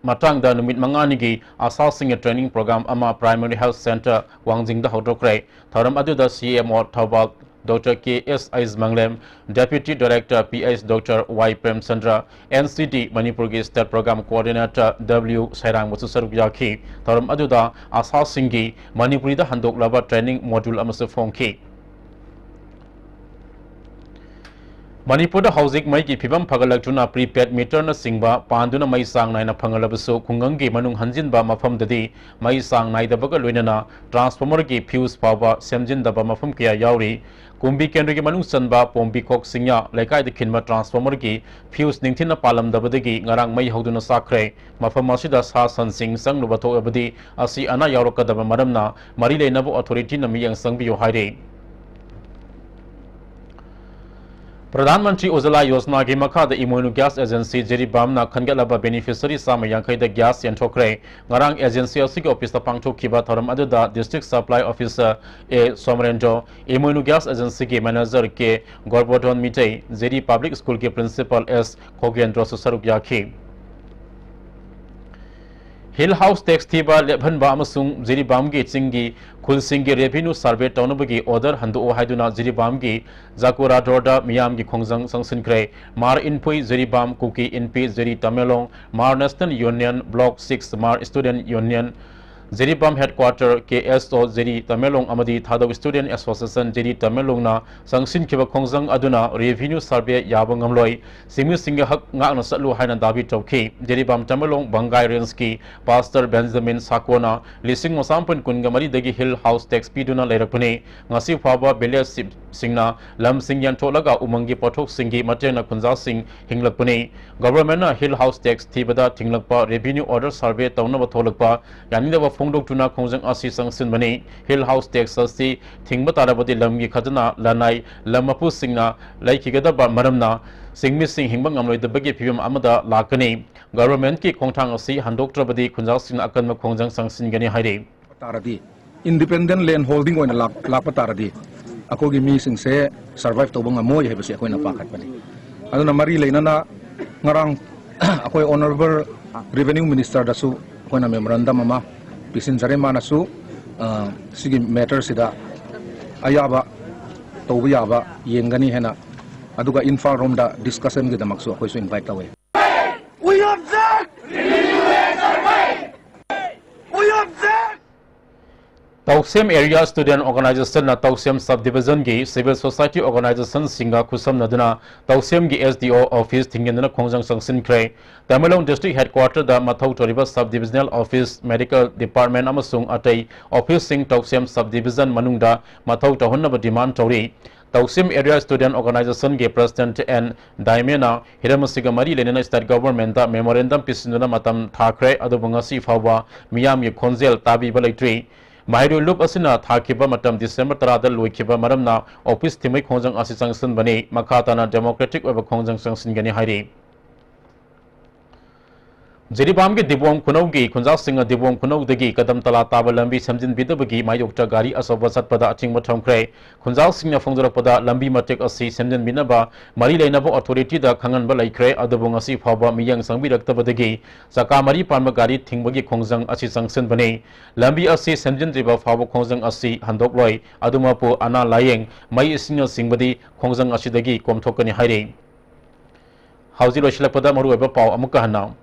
ꯃꯇꯥꯡꯗ ꯅꯨꯃꯤꯠ ꯃꯉꯥꯅꯤꯒꯤ ꯑꯁꯥꯁꯤꯡꯒꯤ training program ꯑꯃ Primary Health Centre ꯋꯥꯡꯖꯤꯡꯗ ꯍꯧꯗꯣꯛꯈ꯭ꯔꯦ꯫ ꯊꯧꯔꯝ ꯑꯗꯨꯗ C M O Thoubal doctor K S H Manglem, Deputy Director P H doctor Y Premchandra, N C D ꯃꯅꯤꯄꯨꯔꯒꯤ State Program Coordinator W ꯁꯩꯔꯥꯡꯕꯁꯨ ꯁꯔꯨꯛ ꯌꯥꯈꯤ꯫ ꯊꯧꯔꯝ ꯑꯗꯨꯗ ꯑꯁꯥꯁꯤꯡꯒꯤ ꯃꯅꯤꯄꯨꯔꯤꯗ ꯍꯟꯗꯣꯛꯂꯕ training module ꯑꯃꯁꯨ ꯐꯣꯡꯈꯤ꯫ ꯃꯅꯤꯄꯨꯔꯗ ꯍꯧꯖꯤꯛ ꯃꯩꯒꯤ ꯐꯤꯕꯝ ꯐꯒꯠꯂꯛꯇꯨꯅ prepaid meter ꯅꯆꯤꯡꯕ ꯄꯥꯟꯗꯨꯅ ꯃꯩ ꯆꯥꯡ ꯅꯥꯏꯅ ꯐꯪꯂꯕꯁꯨ, ꯈꯨꯡꯒꯪꯒꯤ ꯃꯅꯨꯡ ꯍꯟꯖꯤꯟꯕ ꯃꯐꯝꯗꯗꯤ ꯃꯩ ꯆꯥꯡ ꯅꯥꯏꯗꯕꯒ ꯂꯣꯏꯅꯅ transformer ꯒꯤ fuse ꯐꯥꯎꯕ ꯁꯦꯝꯖꯤꯟꯗꯕ ꯃꯐꯝ ꯀꯌꯥ ꯌꯥꯎꯔꯤ꯫ ꯀꯨꯝꯕꯤ ꯀꯦꯟꯗ꯭ꯔꯒꯤ ꯃꯅꯨꯡ ꯆꯟꯕ ꯄꯣꯝꯕꯤꯈꯣꯛ ꯆꯤꯡꯌꯥ ꯂꯩꯀꯥꯏꯗ ꯈꯤꯟꯕ transformer ꯒꯤ fuse ꯅꯤꯡꯊꯤꯅ ꯄꯥꯜꯂꯝꯗꯕꯗꯒꯤ ꯉꯔꯥꯡ ꯃꯩ ꯍꯧꯗꯨꯅ ꯆꯥꯛꯈ꯭ꯔꯦ꯫ ꯃꯐꯝ ꯑꯁꯤꯗ ꯁꯥ ꯁꯟꯁꯤꯡ ꯆꯪꯂꯨꯕ ꯊꯣꯛꯂꯕꯗꯤ ꯑꯁꯤ ꯑꯅꯥ ꯌꯥꯎꯔꯛꯀꯗꯕ ꯃꯔꯝꯅ ꯃꯔꯤ ꯂꯩꯅꯕ authority ꯅ ꯃꯤꯠꯌꯦꯡ ꯆꯪꯕꯤꯌꯨ ꯍꯥꯏꯔꯤ꯫ ꯄ꯭ꯔꯙꯥꯟ ꯃꯟꯇ꯭ꯔꯤ ꯎꯖꯂꯥ ꯌꯣꯖꯅꯥꯒꯤ ꯃꯈꯥꯗ ꯏꯃꯣꯏꯅꯨ ꯒ꯭ꯌꯥꯁ ꯑꯦꯖꯦꯟꯁꯤ ꯖꯤꯔꯤꯕꯥꯝꯅ ꯈꯟꯒꯠꯂꯕ beneficiary ꯆꯥꯝꯃ ꯌꯥꯡꯈꯩꯗ ꯒ꯭ꯌꯥꯁ ꯌꯦꯟꯊꯣꯛꯈ꯭ꯔꯦ꯫ ꯉꯔꯥꯡ ꯑꯦꯖꯦꯟꯁꯤ ꯑꯁꯤꯒꯤ ꯑꯣꯐꯤꯁꯇ ꯄꯥꯡꯊꯣꯛꯈꯤꯕ ꯊꯧꯔꯝ ꯑꯗꯨꯗ District Supply Officer A ꯁꯣꯃꯔꯦꯟꯗ꯭ꯔꯣ, ꯏꯃꯣꯏꯅꯨ ꯒ꯭ꯌꯥꯁ ꯑꯦꯖꯦꯟꯁꯤꯒꯤ manager K Gorbodhon Meitei, Jiri public ꯁ꯭ꯀꯨꯜꯒꯤ principal S ꯈꯣꯒꯦꯟꯗ꯭ꯔꯣꯁꯨ ꯁꯔꯨꯛ ꯌꯥꯈꯤ꯫ Hill House tax ꯊꯤꯕ ꯂꯦꯞꯍꯟꯕ ꯑꯃꯁꯨꯡ ꯖꯤꯔꯤꯕꯥꯝꯒꯤ ꯆꯤꯡꯒꯤ ꯈꯨꯜꯁꯤꯡꯒꯤ revenue survey ꯇꯧꯅꯕꯒꯤ order ꯍꯟꯗꯣꯛꯑꯣ ꯍꯥꯏꯗꯨꯅ ꯖꯤꯔꯤꯕꯥꯝꯒꯤ ꯖꯥꯀꯨꯔꯥꯗꯣꯔꯗ ꯃꯤꯌꯥꯝꯒꯤ ꯈꯣꯡꯖꯪ ꯆꯪꯁꯤꯟꯈ꯭ꯔꯦ꯫ ꯃꯥꯔ ꯏꯟꯐꯨꯏ ꯖꯤꯔꯤꯕꯥꯝ ꯀꯨꯀꯤ ꯏꯟꯄꯤ ꯖꯤꯔꯤ ꯇꯃꯦꯡꯂꯣꯡ, ꯃꯥꯔ National Union Block six, ꯃꯥꯔ Student Union, ꯖꯤꯔꯤꯕꯥꯝ headquarter, ꯀꯦ ꯑꯦꯁ ꯑꯣ ꯖꯤꯔꯤ ꯇꯃꯦꯡꯂꯣꯡ ꯑꯃꯗꯤ ꯊꯥꯗꯧ Student Association ꯖꯤꯔꯤ ꯇꯃꯦꯡꯂꯣꯡꯅ ꯆꯪꯁꯤꯟꯈꯤꯕ ꯈꯣꯡꯖꯪ ꯑꯗꯨꯅ revenue survey ꯌꯥꯕ ꯉꯝꯂꯣꯏ, ꯆꯤꯡꯃꯤꯁꯤꯡꯒꯤ ꯍꯛ ꯉꯥꯛꯅ ꯆꯠꯂꯨ ꯍꯥꯏꯅ ꯗꯥꯕꯤ ꯇꯧꯈꯤ꯫ ꯖꯤꯔꯤꯕꯥꯝ ꯇꯃꯦꯡꯂꯣꯡ ꯕꯪꯒꯥꯏ ꯔꯦꯟꯖꯀꯤ ꯄꯥꯁꯇꯔ ꯕꯦꯟꯖꯥꯃꯤꯟ ꯁꯥꯀꯣꯅ ꯂꯤꯁꯤꯡ ꯃꯁꯥꯝꯄꯨꯟ ꯀꯨꯟꯒ ꯃꯔꯤꯗꯒꯤ Hill House tax ꯄꯤꯗꯨꯅ ꯂꯩꯔꯛꯄꯅꯤ꯫ ꯉꯁꯤ ꯐꯥꯎꯕ village ꯁꯤꯡꯅ ꯂꯝꯁꯤꯡ ꯌꯦꯟꯊꯣꯛꯂꯒ ꯎꯃꯪꯒꯤ ꯄꯣꯠꯊꯣꯛꯁꯤꯡꯒꯤ ꯃꯇꯦꯡꯅ ꯈꯨꯟꯖꯥꯁꯤꯡ ꯍꯤꯡꯂꯛꯄꯅꯤ꯫ Governmentꯅ Hill House tax ꯊꯤꯕꯗ ꯊꯤꯡꯂꯛꯄ revenue order survey ꯇꯧꯅꯕ ꯊꯣꯛꯂꯛꯄ ꯌꯥꯅꯤꯡꯗꯕ ꯐꯣꯡꯗꯣꯛꯇꯨꯅ ꯈꯣꯡꯖꯪ ꯑꯁꯤ ꯆꯪꯁꯤꯟꯕꯅꯤ꯫ Hill House tax ꯑꯁꯤ ꯊꯤꯡꯕ ꯇꯥꯔꯕꯗꯤ ꯂꯝꯒꯤ ꯈꯖꯅꯥ ꯂꯅꯥꯏ ꯂꯝ ꯃꯄꯨꯁꯤꯡꯅ ꯂꯩꯈꯤꯒꯗꯕ ꯃꯔꯝꯅ ꯆꯤꯡꯃꯤꯁꯤꯡ ꯍꯤꯡꯕ ꯉꯝꯂꯣꯏꯗꯕꯒꯤ ꯐꯤꯕꯝ ꯑꯃꯗ ꯂꯥꯛꯀꯅꯤ꯫ Governmentꯀꯤ ꯈꯣꯡꯊꯥꯡ ꯑꯁꯤ ꯍꯟꯗꯣꯛꯇ꯭ꯔꯕꯗꯤ ꯈꯨꯟꯖꯥꯁꯤꯡꯅ ꯑꯀꯟꯕ ꯈꯣꯡꯖꯪ ꯆꯪꯁꯤꯟꯒꯅꯤ ꯍꯥꯏꯔꯤ꯫ ꯇꯥꯔꯗꯤ, independent land holding ꯑꯣꯏꯅ ꯂꯥꯛ-, ꯂꯥꯛꯄ ꯇꯥꯔꯗꯤ, ꯑꯩꯈꯣꯏꯒꯤ ꯃꯤꯁꯤꯡꯁꯦ survive ꯇꯧꯕ ꯉꯝꯃꯣꯏ ꯍꯥꯏꯕꯁꯤ ꯑꯩꯈꯣꯏꯅ ꯄꯥꯈꯠꯄꯅꯤ꯫ ꯑꯗꯨꯅ ꯃꯔꯤ ꯂꯩꯅꯅ ꯉꯔꯥꯡ ꯑꯩꯈꯣꯏ Honourable Revenue Ministerꯗꯁꯨ ꯑꯩꯈꯣꯏꯅ memorandum ꯑꯃ ꯄꯤꯁꯤꯟꯖꯔꯦ꯫ ꯃꯥꯅꯁꯨ, ꯑ, ꯁꯤꯒꯤ matterꯁꯤꯗ ꯑꯌꯥꯕ ꯇꯧꯕ ꯌꯥꯕ ꯌꯦꯡꯒꯅꯤ ꯍꯥꯏꯅ, ꯑꯗꯨꯒ ꯏꯝꯐꯥꯜ ꯔꯣꯝꯗ discussionꯒꯤꯗꯃꯛꯁꯨ ꯑꯩꯈꯣꯏꯁꯨ invite ꯇꯧꯋꯦ꯫ We object! We object! Tausim Area Student Organizationꯅ Tausim Subdivisionꯒꯤ civil society organizationꯁꯤꯡꯒ ꯈꯨꯠꯁꯝꯅꯗꯨꯅ Tausimꯒꯤ S D O office ꯊꯤꯡꯖꯤꯟꯗꯨꯅ ꯈꯣꯡꯖꯪ ꯆꯪꯁꯤꯟꯈ꯭ꯔꯦ꯫ ꯇꯃꯦꯡꯂꯣꯡ district headquarterꯗ ꯃꯊꯧ ꯇꯧꯔꯤꯕ subdivisional office, medical department ꯑꯃꯁꯨꯡ ꯑꯇꯩ officeꯁꯤꯡ Tausim subdivision ꯃꯅꯨꯡꯗ ꯃꯊꯧ ꯇꯧꯍꯟꯅꯕ demand ꯇꯧꯔꯤ꯫ Tausim Area Student Organizationꯒꯤ President N ꯗꯥꯏꯃꯦꯅ ꯍꯤꯔꯝ ꯑꯁꯤꯒ ꯃꯔꯤ ꯂꯩꯅꯅ state governmentꯇ memorandum ꯄꯤꯁꯤꯟꯗꯨꯅ ꯃꯇꯝ ꯊꯥꯈ꯭ꯔꯦ, ꯑꯗꯨꯕꯨ ꯉꯁꯤ ꯐꯥꯎꯕ ꯃꯤꯌꯥꯝꯒꯤ ꯈꯣꯟꯖꯦꯜ ꯇꯥꯕꯤꯕ ꯂꯩꯇ꯭ꯔꯤ꯫ ꯃꯍꯩꯔꯣꯏ ꯂꯨꯞ ꯑꯁꯤꯅ ꯊꯥꯈꯤꯕ ꯃꯇꯝ December ꯇꯔꯥꯗ ꯂꯣꯏꯈꯤꯕ ꯃꯔꯝꯅ office ꯊꯤꯡꯕꯒꯤ ꯈꯣꯡꯖꯪ ꯑꯁꯤ ꯆꯪꯁꯤꯟꯕꯅꯤ꯫ ꯃꯈꯥ ꯇꯥꯅ democratic ꯑꯣꯏꯕ ꯈꯣꯡꯖꯪ ꯆꯪꯁꯤꯟꯒꯅꯤ ꯍꯥꯏꯔꯤ꯫ ꯖꯤꯔꯤꯕꯥꯝꯒꯤ ꯗꯤꯕꯣꯝ ꯈꯨꯅꯧꯒꯤ ꯈꯨꯟꯖꯥꯁꯤꯡꯅ ꯗꯤꯕꯣꯝ ꯈꯨꯅꯧꯗꯒꯤ ꯀꯗꯝꯇꯂꯥ ꯇꯥꯕ ꯂꯝꯕꯤ ꯁꯦꯝꯖꯤꯟꯕꯤꯗꯕꯒꯤ ꯃꯥꯌꯣꯛꯇ ꯒꯥꯔꯤ ꯑꯆꯧꯕ ꯆꯠꯄꯗ ꯑꯊꯤꯡꯕ ꯊꯝꯈ꯭ꯔꯦ꯫ ꯈꯨꯟꯖꯥꯁꯤꯡꯅ ꯐꯣꯡꯗꯣꯔꯛꯄꯗ, ꯂꯝꯕꯤ ꯃꯇꯦꯛ ꯑꯁꯤ ꯁꯦꯝꯖꯤꯟꯕꯤꯅꯕ ꯃꯔꯤ ꯂꯩꯅꯕ ꯑꯣꯊꯣꯔꯤꯇꯤꯗ ꯈꯪꯍꯟꯕ ꯂꯩꯈ꯭ꯔꯦ, ꯑꯗꯨꯕꯨ ꯉꯁꯤ ꯐꯥꯎꯕ ꯃꯤꯠꯌꯦꯡ ꯆꯪꯕꯤꯔꯛꯇꯕꯗꯒꯤ ꯆꯀꯥ ꯃꯔꯤ ꯄꯥꯟꯕ ꯒꯥꯔꯤ ꯊꯤꯡꯕꯒꯤ ꯈꯣꯡꯖꯪ ꯑꯁꯤ ꯆꯪꯁꯤꯟꯕꯅꯤ꯫ ꯂꯝꯕꯤ ꯑꯁꯤ ꯁꯦꯝꯖꯤꯟꯗ꯭ꯔꯤꯕ ꯐꯥꯎꯕ ꯈꯣꯡꯖꯪ ꯑꯁꯤ ꯍꯟꯗꯣꯛꯂꯣꯏ꯫ ꯑꯗꯨꯃꯛꯄꯨ ꯑꯅꯥ ꯂꯥꯌꯦꯡ, ꯃꯩ ꯏꯁꯤꯡꯅꯆꯤꯡꯕꯗꯤ ꯈꯣꯡꯖꯪ ꯑꯁꯤꯗꯒꯤ ꯀꯣꯝꯊꯣꯛꯀꯅꯤ ꯍꯥꯏꯔꯤ꯫ ꯍꯧꯖꯤꯛ ꯂꯣꯏꯁꯤꯜꯂꯛꯄꯗ ꯃꯔꯨꯑꯣꯏꯕ ꯄꯥꯎ ꯑꯃꯨꯛꯀ ꯍꯟꯅ꯫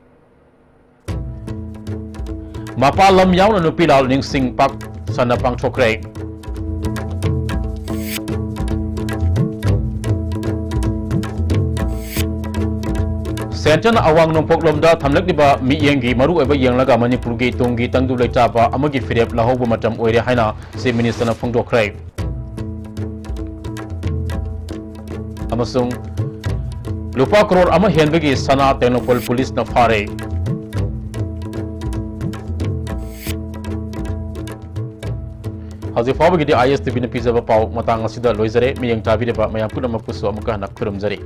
ꯃꯄꯥꯜ ꯂꯝ ꯌꯥꯎꯅ ꯅꯨꯄꯤ ꯂꯥꯜ ꯅꯤꯡꯁꯤꯡ ꯄꯥꯛ ꯁꯟꯅ ꯄꯥꯡꯊꯣꯛꯈ꯭ꯔꯦ꯫ ꯁꯦꯟꯇꯔꯅ ꯑꯋꯥꯡ ꯅꯣꯡꯄꯣꯛꯂꯣꯝꯗ ꯊꯝꯂꯛꯂꯤꯕ ꯃꯤꯠꯌꯦꯡꯒꯤ ꯃꯔꯨꯑꯣꯏꯕ ꯌꯦꯡꯂꯒ ꯃꯅꯤꯄꯨꯔꯒꯤ ꯇꯨꯡꯒꯤ ꯇꯪꯗꯨ ꯂꯩꯇꯥꯕ ꯑꯃꯒꯤ ꯐꯤꯔꯦꯞ ꯂꯧꯍꯧꯕ ꯃꯇꯝ ꯑꯣꯏꯔꯦ ꯍꯥꯏꯅ ꯆꯤꯐ ꯃꯤꯅꯤꯁꯇꯔꯅ ꯐꯣꯡꯗꯣꯛꯈ꯭ꯔꯦ꯫ ꯑꯃꯁꯨꯡ ꯂꯨꯄꯥ ꯀ꯭ꯔꯣꯔ ꯑꯃ ꯍꯦꯟꯕꯒꯤ ꯁꯅꯥ ꯇꯦꯡꯅꯧꯄꯜ ꯄꯨꯂꯤꯁꯅ ꯐꯥꯔꯦ꯫ ꯍꯧꯖꯤꯛ ꯐꯥꯎꯕꯒꯤꯗꯤ ꯑꯥꯏ ꯑꯦꯁ ꯇꯤ ꯚꯤꯅ ꯄꯤꯖꯕ ꯄꯥꯎ ꯃꯇꯥꯡ ꯑꯁꯤꯗ ꯂꯣꯏꯖꯔꯦ꯫ ꯃꯤꯠꯌꯦꯡ ꯇꯥꯕꯤꯔꯤꯕ ꯃꯌꯥꯝ ꯄꯨꯝꯅꯃꯛꯄꯨꯁꯨ ꯑꯃꯨꯛꯀ ꯍꯟꯅ ꯈꯨꯔꯨꯝꯖꯔꯤ꯫